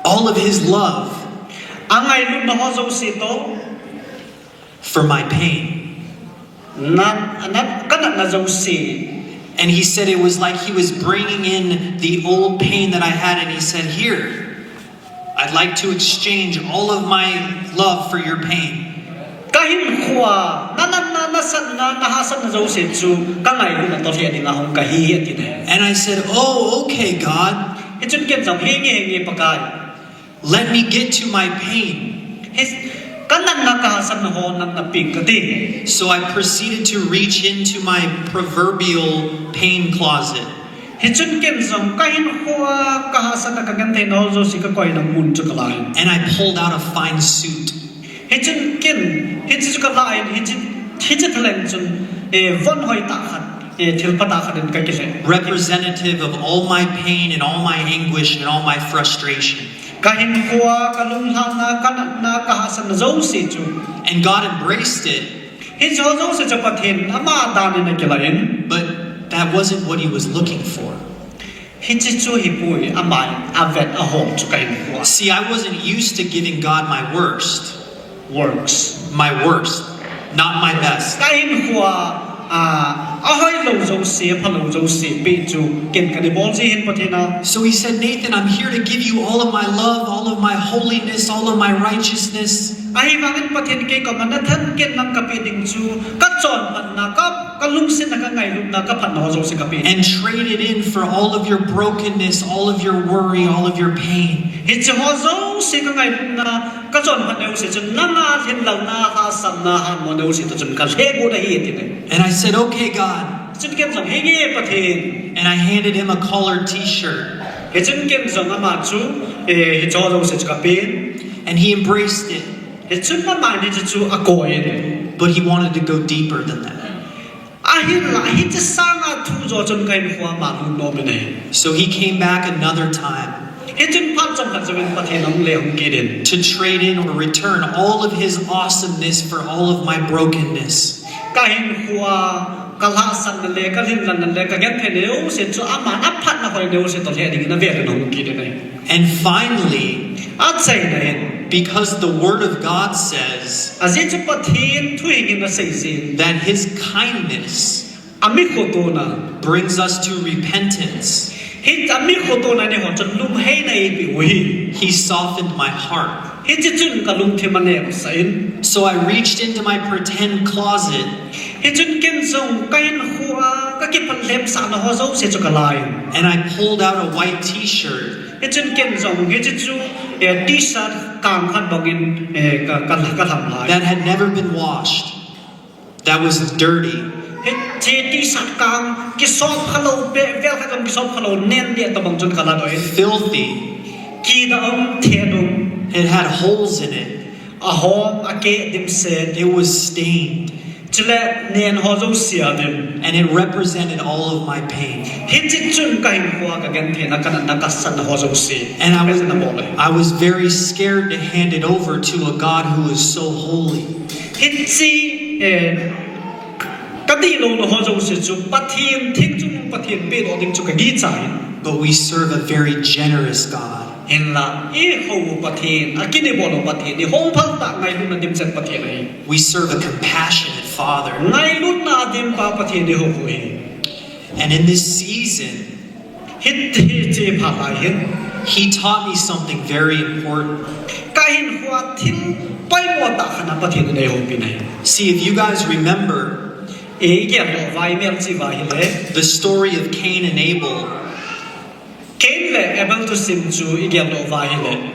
all of his love, angailutna ho jouse toh, for my pain. Na, na, kanatna jouse. And he said it was like he was bringing in the old pain that I had, and he said, here, I'd like to exchange all of my love for your pain. Kahinkhoa, nanatna, nasatna, nahahsatna jouse chu kangailutna toh lheh dinga hung kahi atin ahi. And I said, oh, okay, God. Hichun ken jong, henge, henge Pakai. Let me get to my pain. Hi, kanatna, kahahsatna ho nang napeng kate. So I proceeded to reach into my proverbial pain closet. Hichun ken jong kahinkhoa kahahsatna, kagentheina ho jouse kakoina mun chu kalan. And I pulled out a fine suit. Hichun ken, hiche chu kalan, hiche, hiche thalheng chun, eh, von hoitah khat, eh, thil phatah khat in kakilheh. Representative of all my pain and all my anguish and all my frustration. Kahinkhoa, kalunglhahna, kanatna, kahahsatna jouse chu. And God embraced it. Hiche ho jouse chu Pathen ama dan in akilan. But that wasn't what he was looking for. Hiche chu hipoi, aman avet ahol chu kahinkhoa. See, I wasn't used to giving God my worst. Works. My worst, not my best. Kahinkhoa, A, ahoilou jouse, aphalou jouse, peh chu, ken kana bol ji hin Pathen a. So he said, Nathan, I'm here to give you all of my love, all of my holiness, all of my righteousness. Ahivangin Pathen kei koma Nathan ken nang kapeh ding chu, kachonphatna, ka, kalungsetna, kangailutna, kaphatna ho jouse kapeh. And trade it in for all of your brokenness, all of your worry, all of your pain. Hiche ho jouse kangailutna, kachonphatna jouse chun, nanga lhinlelna, hahsatna, hanmona jouse toh chun kalheh got ahi ati nai. And I said, okay, God. Chun ken jong, henge Pathen. And I handed him a collared t-shirt. Hichun ken jong ama chu, eh, hiche ho jouse chu kapen. And he embraced it. Hichun aman hiche chu akoi in. But he wanted to go deeper than that. Ahinla, hiche sanga thu jo chun kahinkhoa ama lut nom in ahi. So he came back another time. Hichun phat chomkhat jouvin Pathen ahung le hung kit in. To trade in or return all of his awesomeness for all of my brokenness. Kahinkhoa, kalhahsatna le, kalhinlelna le, kagentheina jouse chu aman aphatna hoina jouse toh lheh dingin avel in ahung kit in ahi. And finally, achaina in, because the word of God says, ajeh chu Pathen thu hin asei jin, that his kindness, ami khotona, brings us to repentance. Hi ami khotona neiho chun lungheina eipeh u ahi. He softened my heart. Hiche chun kalungthim anemsah in. So I reached into my pretend closet. Hichun ken jong kahinkhoa, kakiphatsahna ho jouse chu kala in. And I pulled out a white t-shirt. Hichun ken jong hiche chu, eh, t-shirt kang khat bangin, eh, ka, ka, kalham lai. That had never been washed. That was dirty. Hiche t-shirt kang kisop khalou, vel khat jong kisop khalou, nen deh tobang chun kala doh in. Filthy. Kidah um, thet um. It had holes in it. Ahom, akeh dimset. It was stained. Chule nen ho jouse adim. And it represented all of my pain. Hiche chun kahinkhoa, kagentheina, kanatna, kasatna ho jouse. And I was, I was very scared to hand it over to a God who is so holy. Hiche, eh, kadihlouna ho jouse chu Pathen, theng chungnung Pathen pehdoh ding chu kagicha in. But we serve a very generous God. Hinla, ihou Pathen, akinebol u Pathen, ihou phaltah, ngailutna dimset Pathen ahi. We serve a compassionate Father. Ngailutna dimpa Pathen ihou u ahi. And in this season, Hi, hiche phat lai hin, he taught me something very important. Kahinkhoa thil poimo tah khat a Pathen in eihoupi in ahi. See, if you guys remember, eh, igel lou uva, imelchih uva ahile, the story of Cain and Abel. Cain le Abel thusim chu igel lou uva ahile.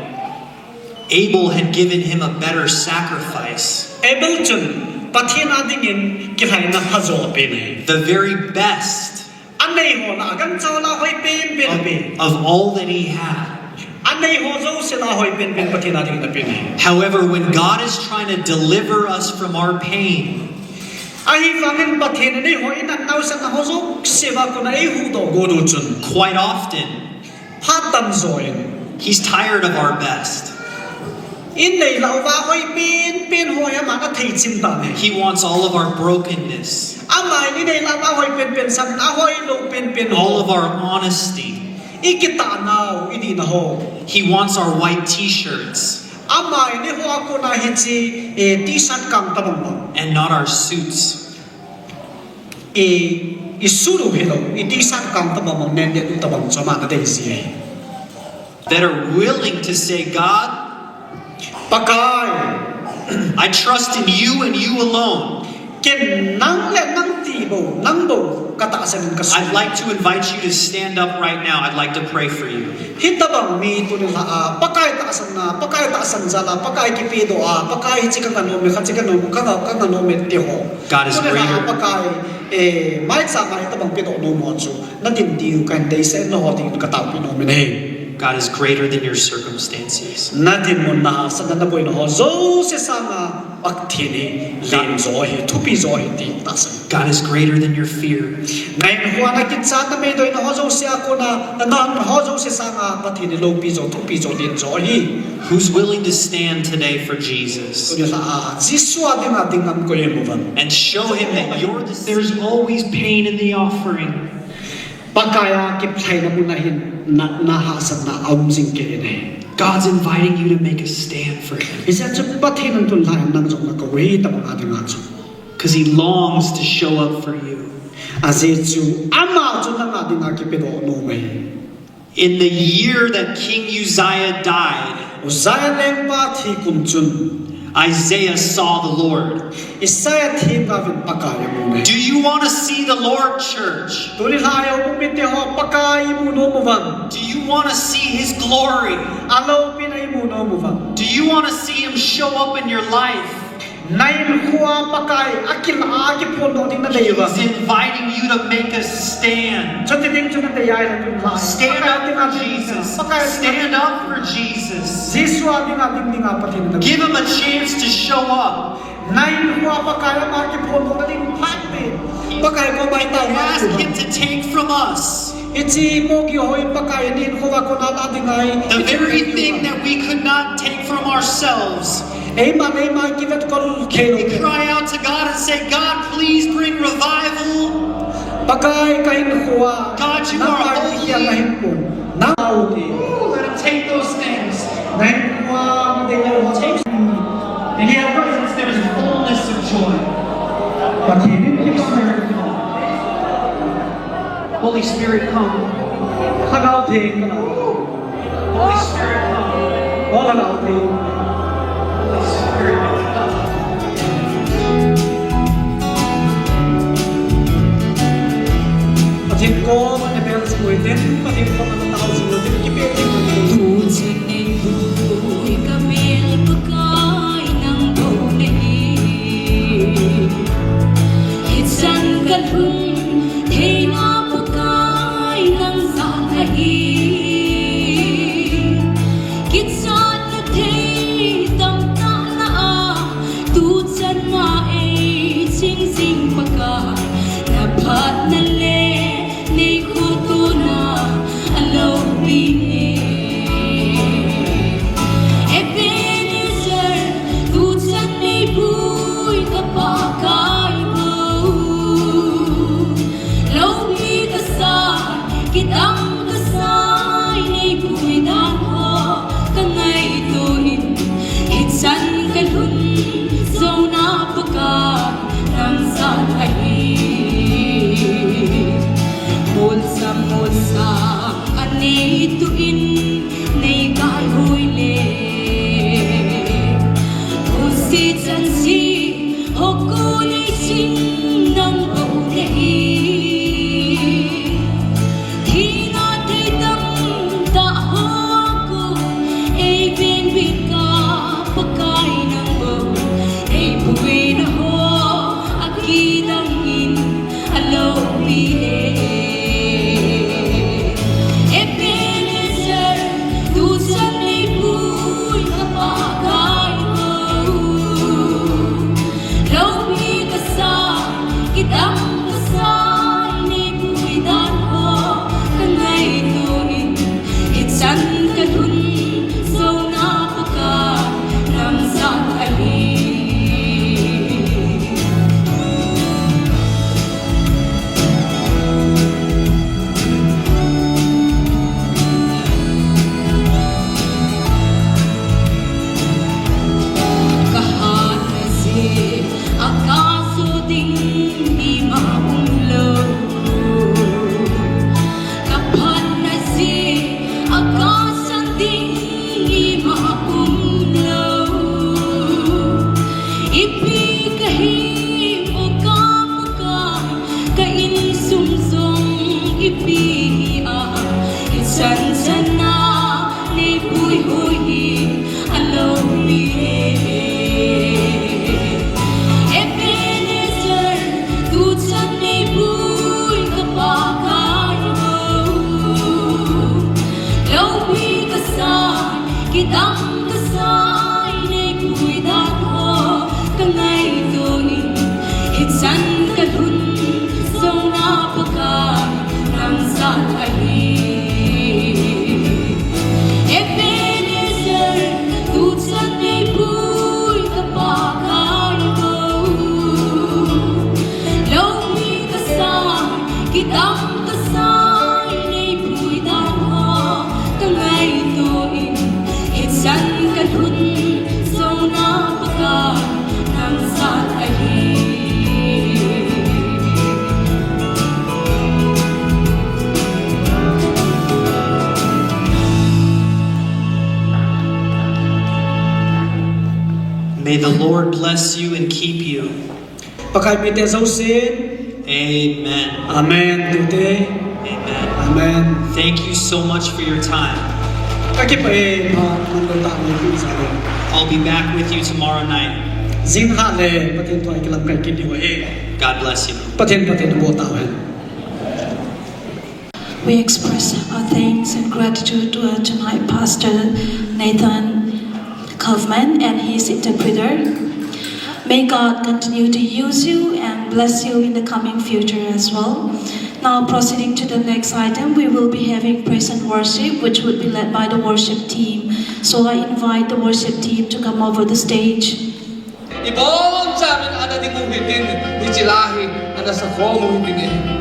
Abel had given him a better sacrifice. Abel chun Pathen a dingin kilhaina phajo apen ahi. The very best. Anei ho lah a gancha lah a hoi penpen ape. Of all that he had. Anei ho jouse lah a hoi penpen Pathen a dingin apen ahi. However, when God is trying to deliver us from our pain, ahivangin Pathen in eiho inatna u, satna ho jouse uva kona eihuhdoh got u chun, quite often, phat tamjo in, he's tired of our best. Inei lah uva hoi penpen ho hi aman atheichim tan ahi. He wants all of our brokenness. Aman inei lah uva hoi penpen, sanga hoilou penpen ho. All of our honesty. Ikitah nau, idihna ho. He wants our white t-shirts. Aman eiho a kona hiche, eh, t-shirt kang tabang bang. And not our suits. I, i suit u hilou, i t-shirt kang tabang bang, nen deh u tabang chu aman adei ji ahi. That are willing to say, God, Pakai, I trust in you and you alone. Ken nang le nang ti bou, nang bou katahsan in kasei. I'd like to invite you to stand up right now. I'd like to pray for you. Hitabang mi tuni lha a, Pakai tahsanna, Pakai tahsan jal a, Pakai kipedoh a, Pakai hiche kanganom e, khache kanganom, kanga, kanganom e ti ho. God is greater. Tuni lha a Pakai, eh, maicham a hitabang pedoh nom ho chu, nadin diu kahin deisah in, nangho dingin kataopeh nom in ahi. God is greater than your circumstances. Nadinmun, nahahsatna, naboina ho jouse sanga Pathen hi len jo ahi, thupi jo ahi ti tahsan. God is greater than your fear. Nahinkhoa nakichat, nameidoina ho jouse a kona, nanaouna ho jouse sanga Pathen hi loupi jo, thupi jo, len jo ahi. Who's willing to stand today for Jesus? Tuni lha a, Jesu a dinga ding ngam koi em uvem? And show him that you're the, there's always pain in the offering. Pakai a kiplhaina mun a hin natna, hahsatna aum jing kei in ahi. God's inviting you to make a stand for him. Hijeh chun Pathen in tun lha in nang jong nakou hi, tabang a dinga chu. Because he longs to show up for you. Ajeh chu ama chu nanga dinga kipedoh nom ahi. In the year that King Uzziah died, Uzziah lengpa thi kum chun, Isaiah saw the Lord. Isaiah themgao vin Pakai amu e. Do you want to see the Lord, church? Tuni lhai a um mite ho, Pakai imu nom uvem? Do you want to see his glory? Aloupina imu nom uvem? Do you want to see him show up in your life? Na hinkhoa Pakai akilah a akiphondoh ding nadei uvem? He's inviting you to make a stand. Chuti ding chu nadei ahile tun lhai. Stand up for Jesus. Stand up for Jesus. Jesu a dinga ding dinga Pathen in. Give him a chance to show up. Na hinkhoa Pakai ama kiphondoh nading phat pen. Pakai koma itao. Ask him to take from us. Hiche mogi ho hi Pakai in hinkhoa kona la ding ahi. The very thing that we could not take from ourselves. Eima, eima kivetkol kei lou. We cry out to God and say, "God, please bring revival." Pakai, ka hinkhoa. God, you are holy. Nangma kiang ahin pon. Nang holy. Ooh, let him take those things. Na hinkhoa nadei lou. Take. In your presence there is fullness of joy. Pathen in kipa. Holy Spirit, come. Lhagao Theng. Holy Spirit, come. O Lhagao Theng. Holy Spirit, come. Pathen koma nabel jing uvin, Pathen koma natao jing uvin, kipe jing uvin. Tuchan neibui kabel Pakai nang bou nahi. Hichan kalhun theina Pakai nang jal ahi. Kichatna thei tamtah na a, tuchan nga eiching jing Pakai, naphatna le neikhohsahna aloupi e. Ebenezer, tuchan neibui ka Pakai bou. Loupi kasa, kidang kasa, neibui dan ho kangaito in, hichan kalhun jouna Pakai nang jal ahi. Molsam molsang anei tuin, neikai hoi le. Hose chanse ho kon eiching nang bou nahi. Thina thei tamtah ho kon eibenbit ka Pakai nang bou, eipuina ho akidang in aloupi e. Ebenezer, tuchan neibui ka Pakai bou. Loupi kasa, kidang kasa, neibui dan ho kangaito in, hichan kalhun jouna Pakai nang jal ahi. Kahatna jeh a kajo ding ima umlou. Kaphatna jeh a kasan ding ima umlou. Ipi kahi o ka Pakai, ka insung jong ipi hi a, hichan chan a neibui hoi hi aloupi e. Ebenezer, tuchan neibui ka Pakai bou. Loupi kasa, kidang kasa, neibui dan ho kangaito in, hichan kalhun jouna Pakai nang jal ahi. Ebenezer, tuchan neibui ka Pakai bou. Loupi kasa, kidang kasa, neibui dan ho kangaito in, hichan kalhun jouna Pakai nang jal ahi. May the Lord bless you and keep you. Pakai mite jousen. Amen. Amen. Tute. Amen. Amen. Thank you so much for your time. Kakipah e, pha manlou tah nahin peh jeh in. I'll be back with you tomorrow night. Jingkah le Pathen thu a kilamkai kit diu ahi. God bless you. Pathen, Pathen in boh tauhen. We express our thanks and gratitude to our tonight Pastor Nathan Kaufman and his interpreter. May God continue to use you and bless you in the coming future as well. Now, proceeding to the next item, we will be having praise and worship, which would be led by the worship team. So I invite the worship team to come over the stage. Ibonchauvin ana ding u hitin, hiche la hi ana sakhom u hitin e.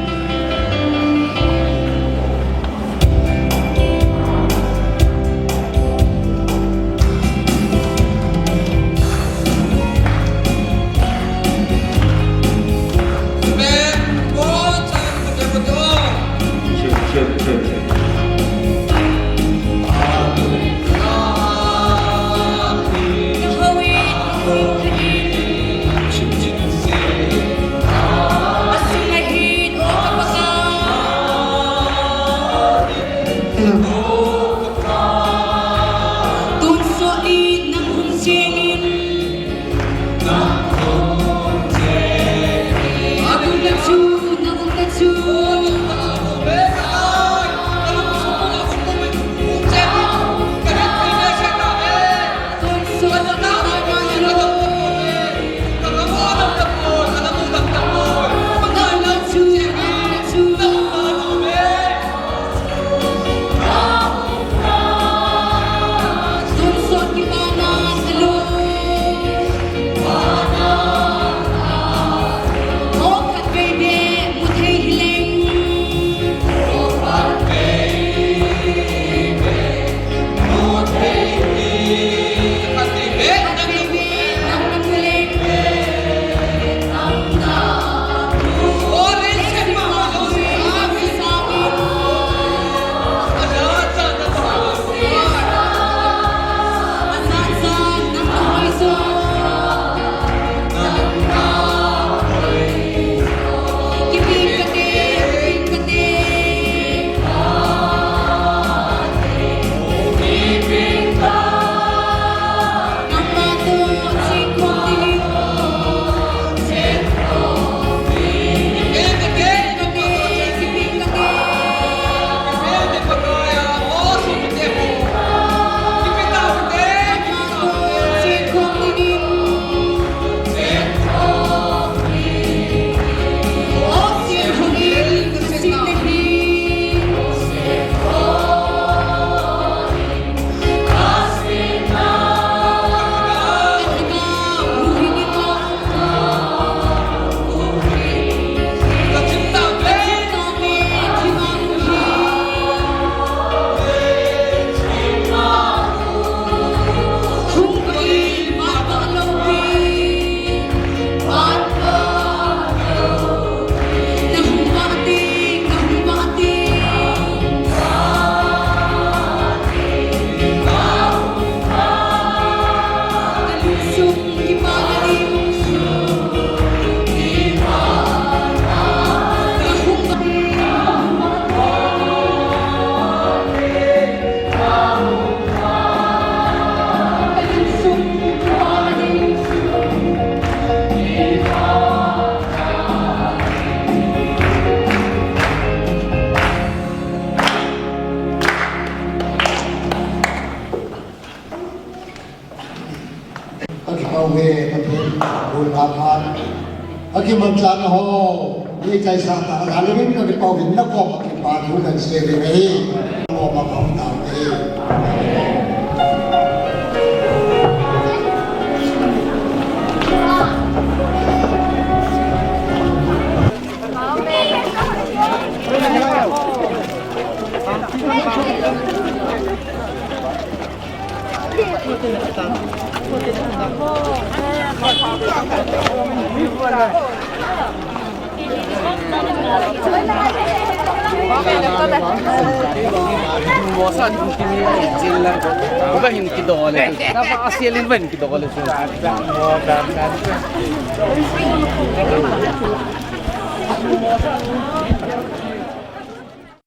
Kakipah uve, Pathen, gon pha pha. Kakimangcha ho, mi chaisa tah a, lungin kakipah uvin, nakom a kipa thu kahin sei uve. Nakom a pha tauve. Mosa ding kini jin la. Ba hin kidole. Ba asialin ba hin kidole.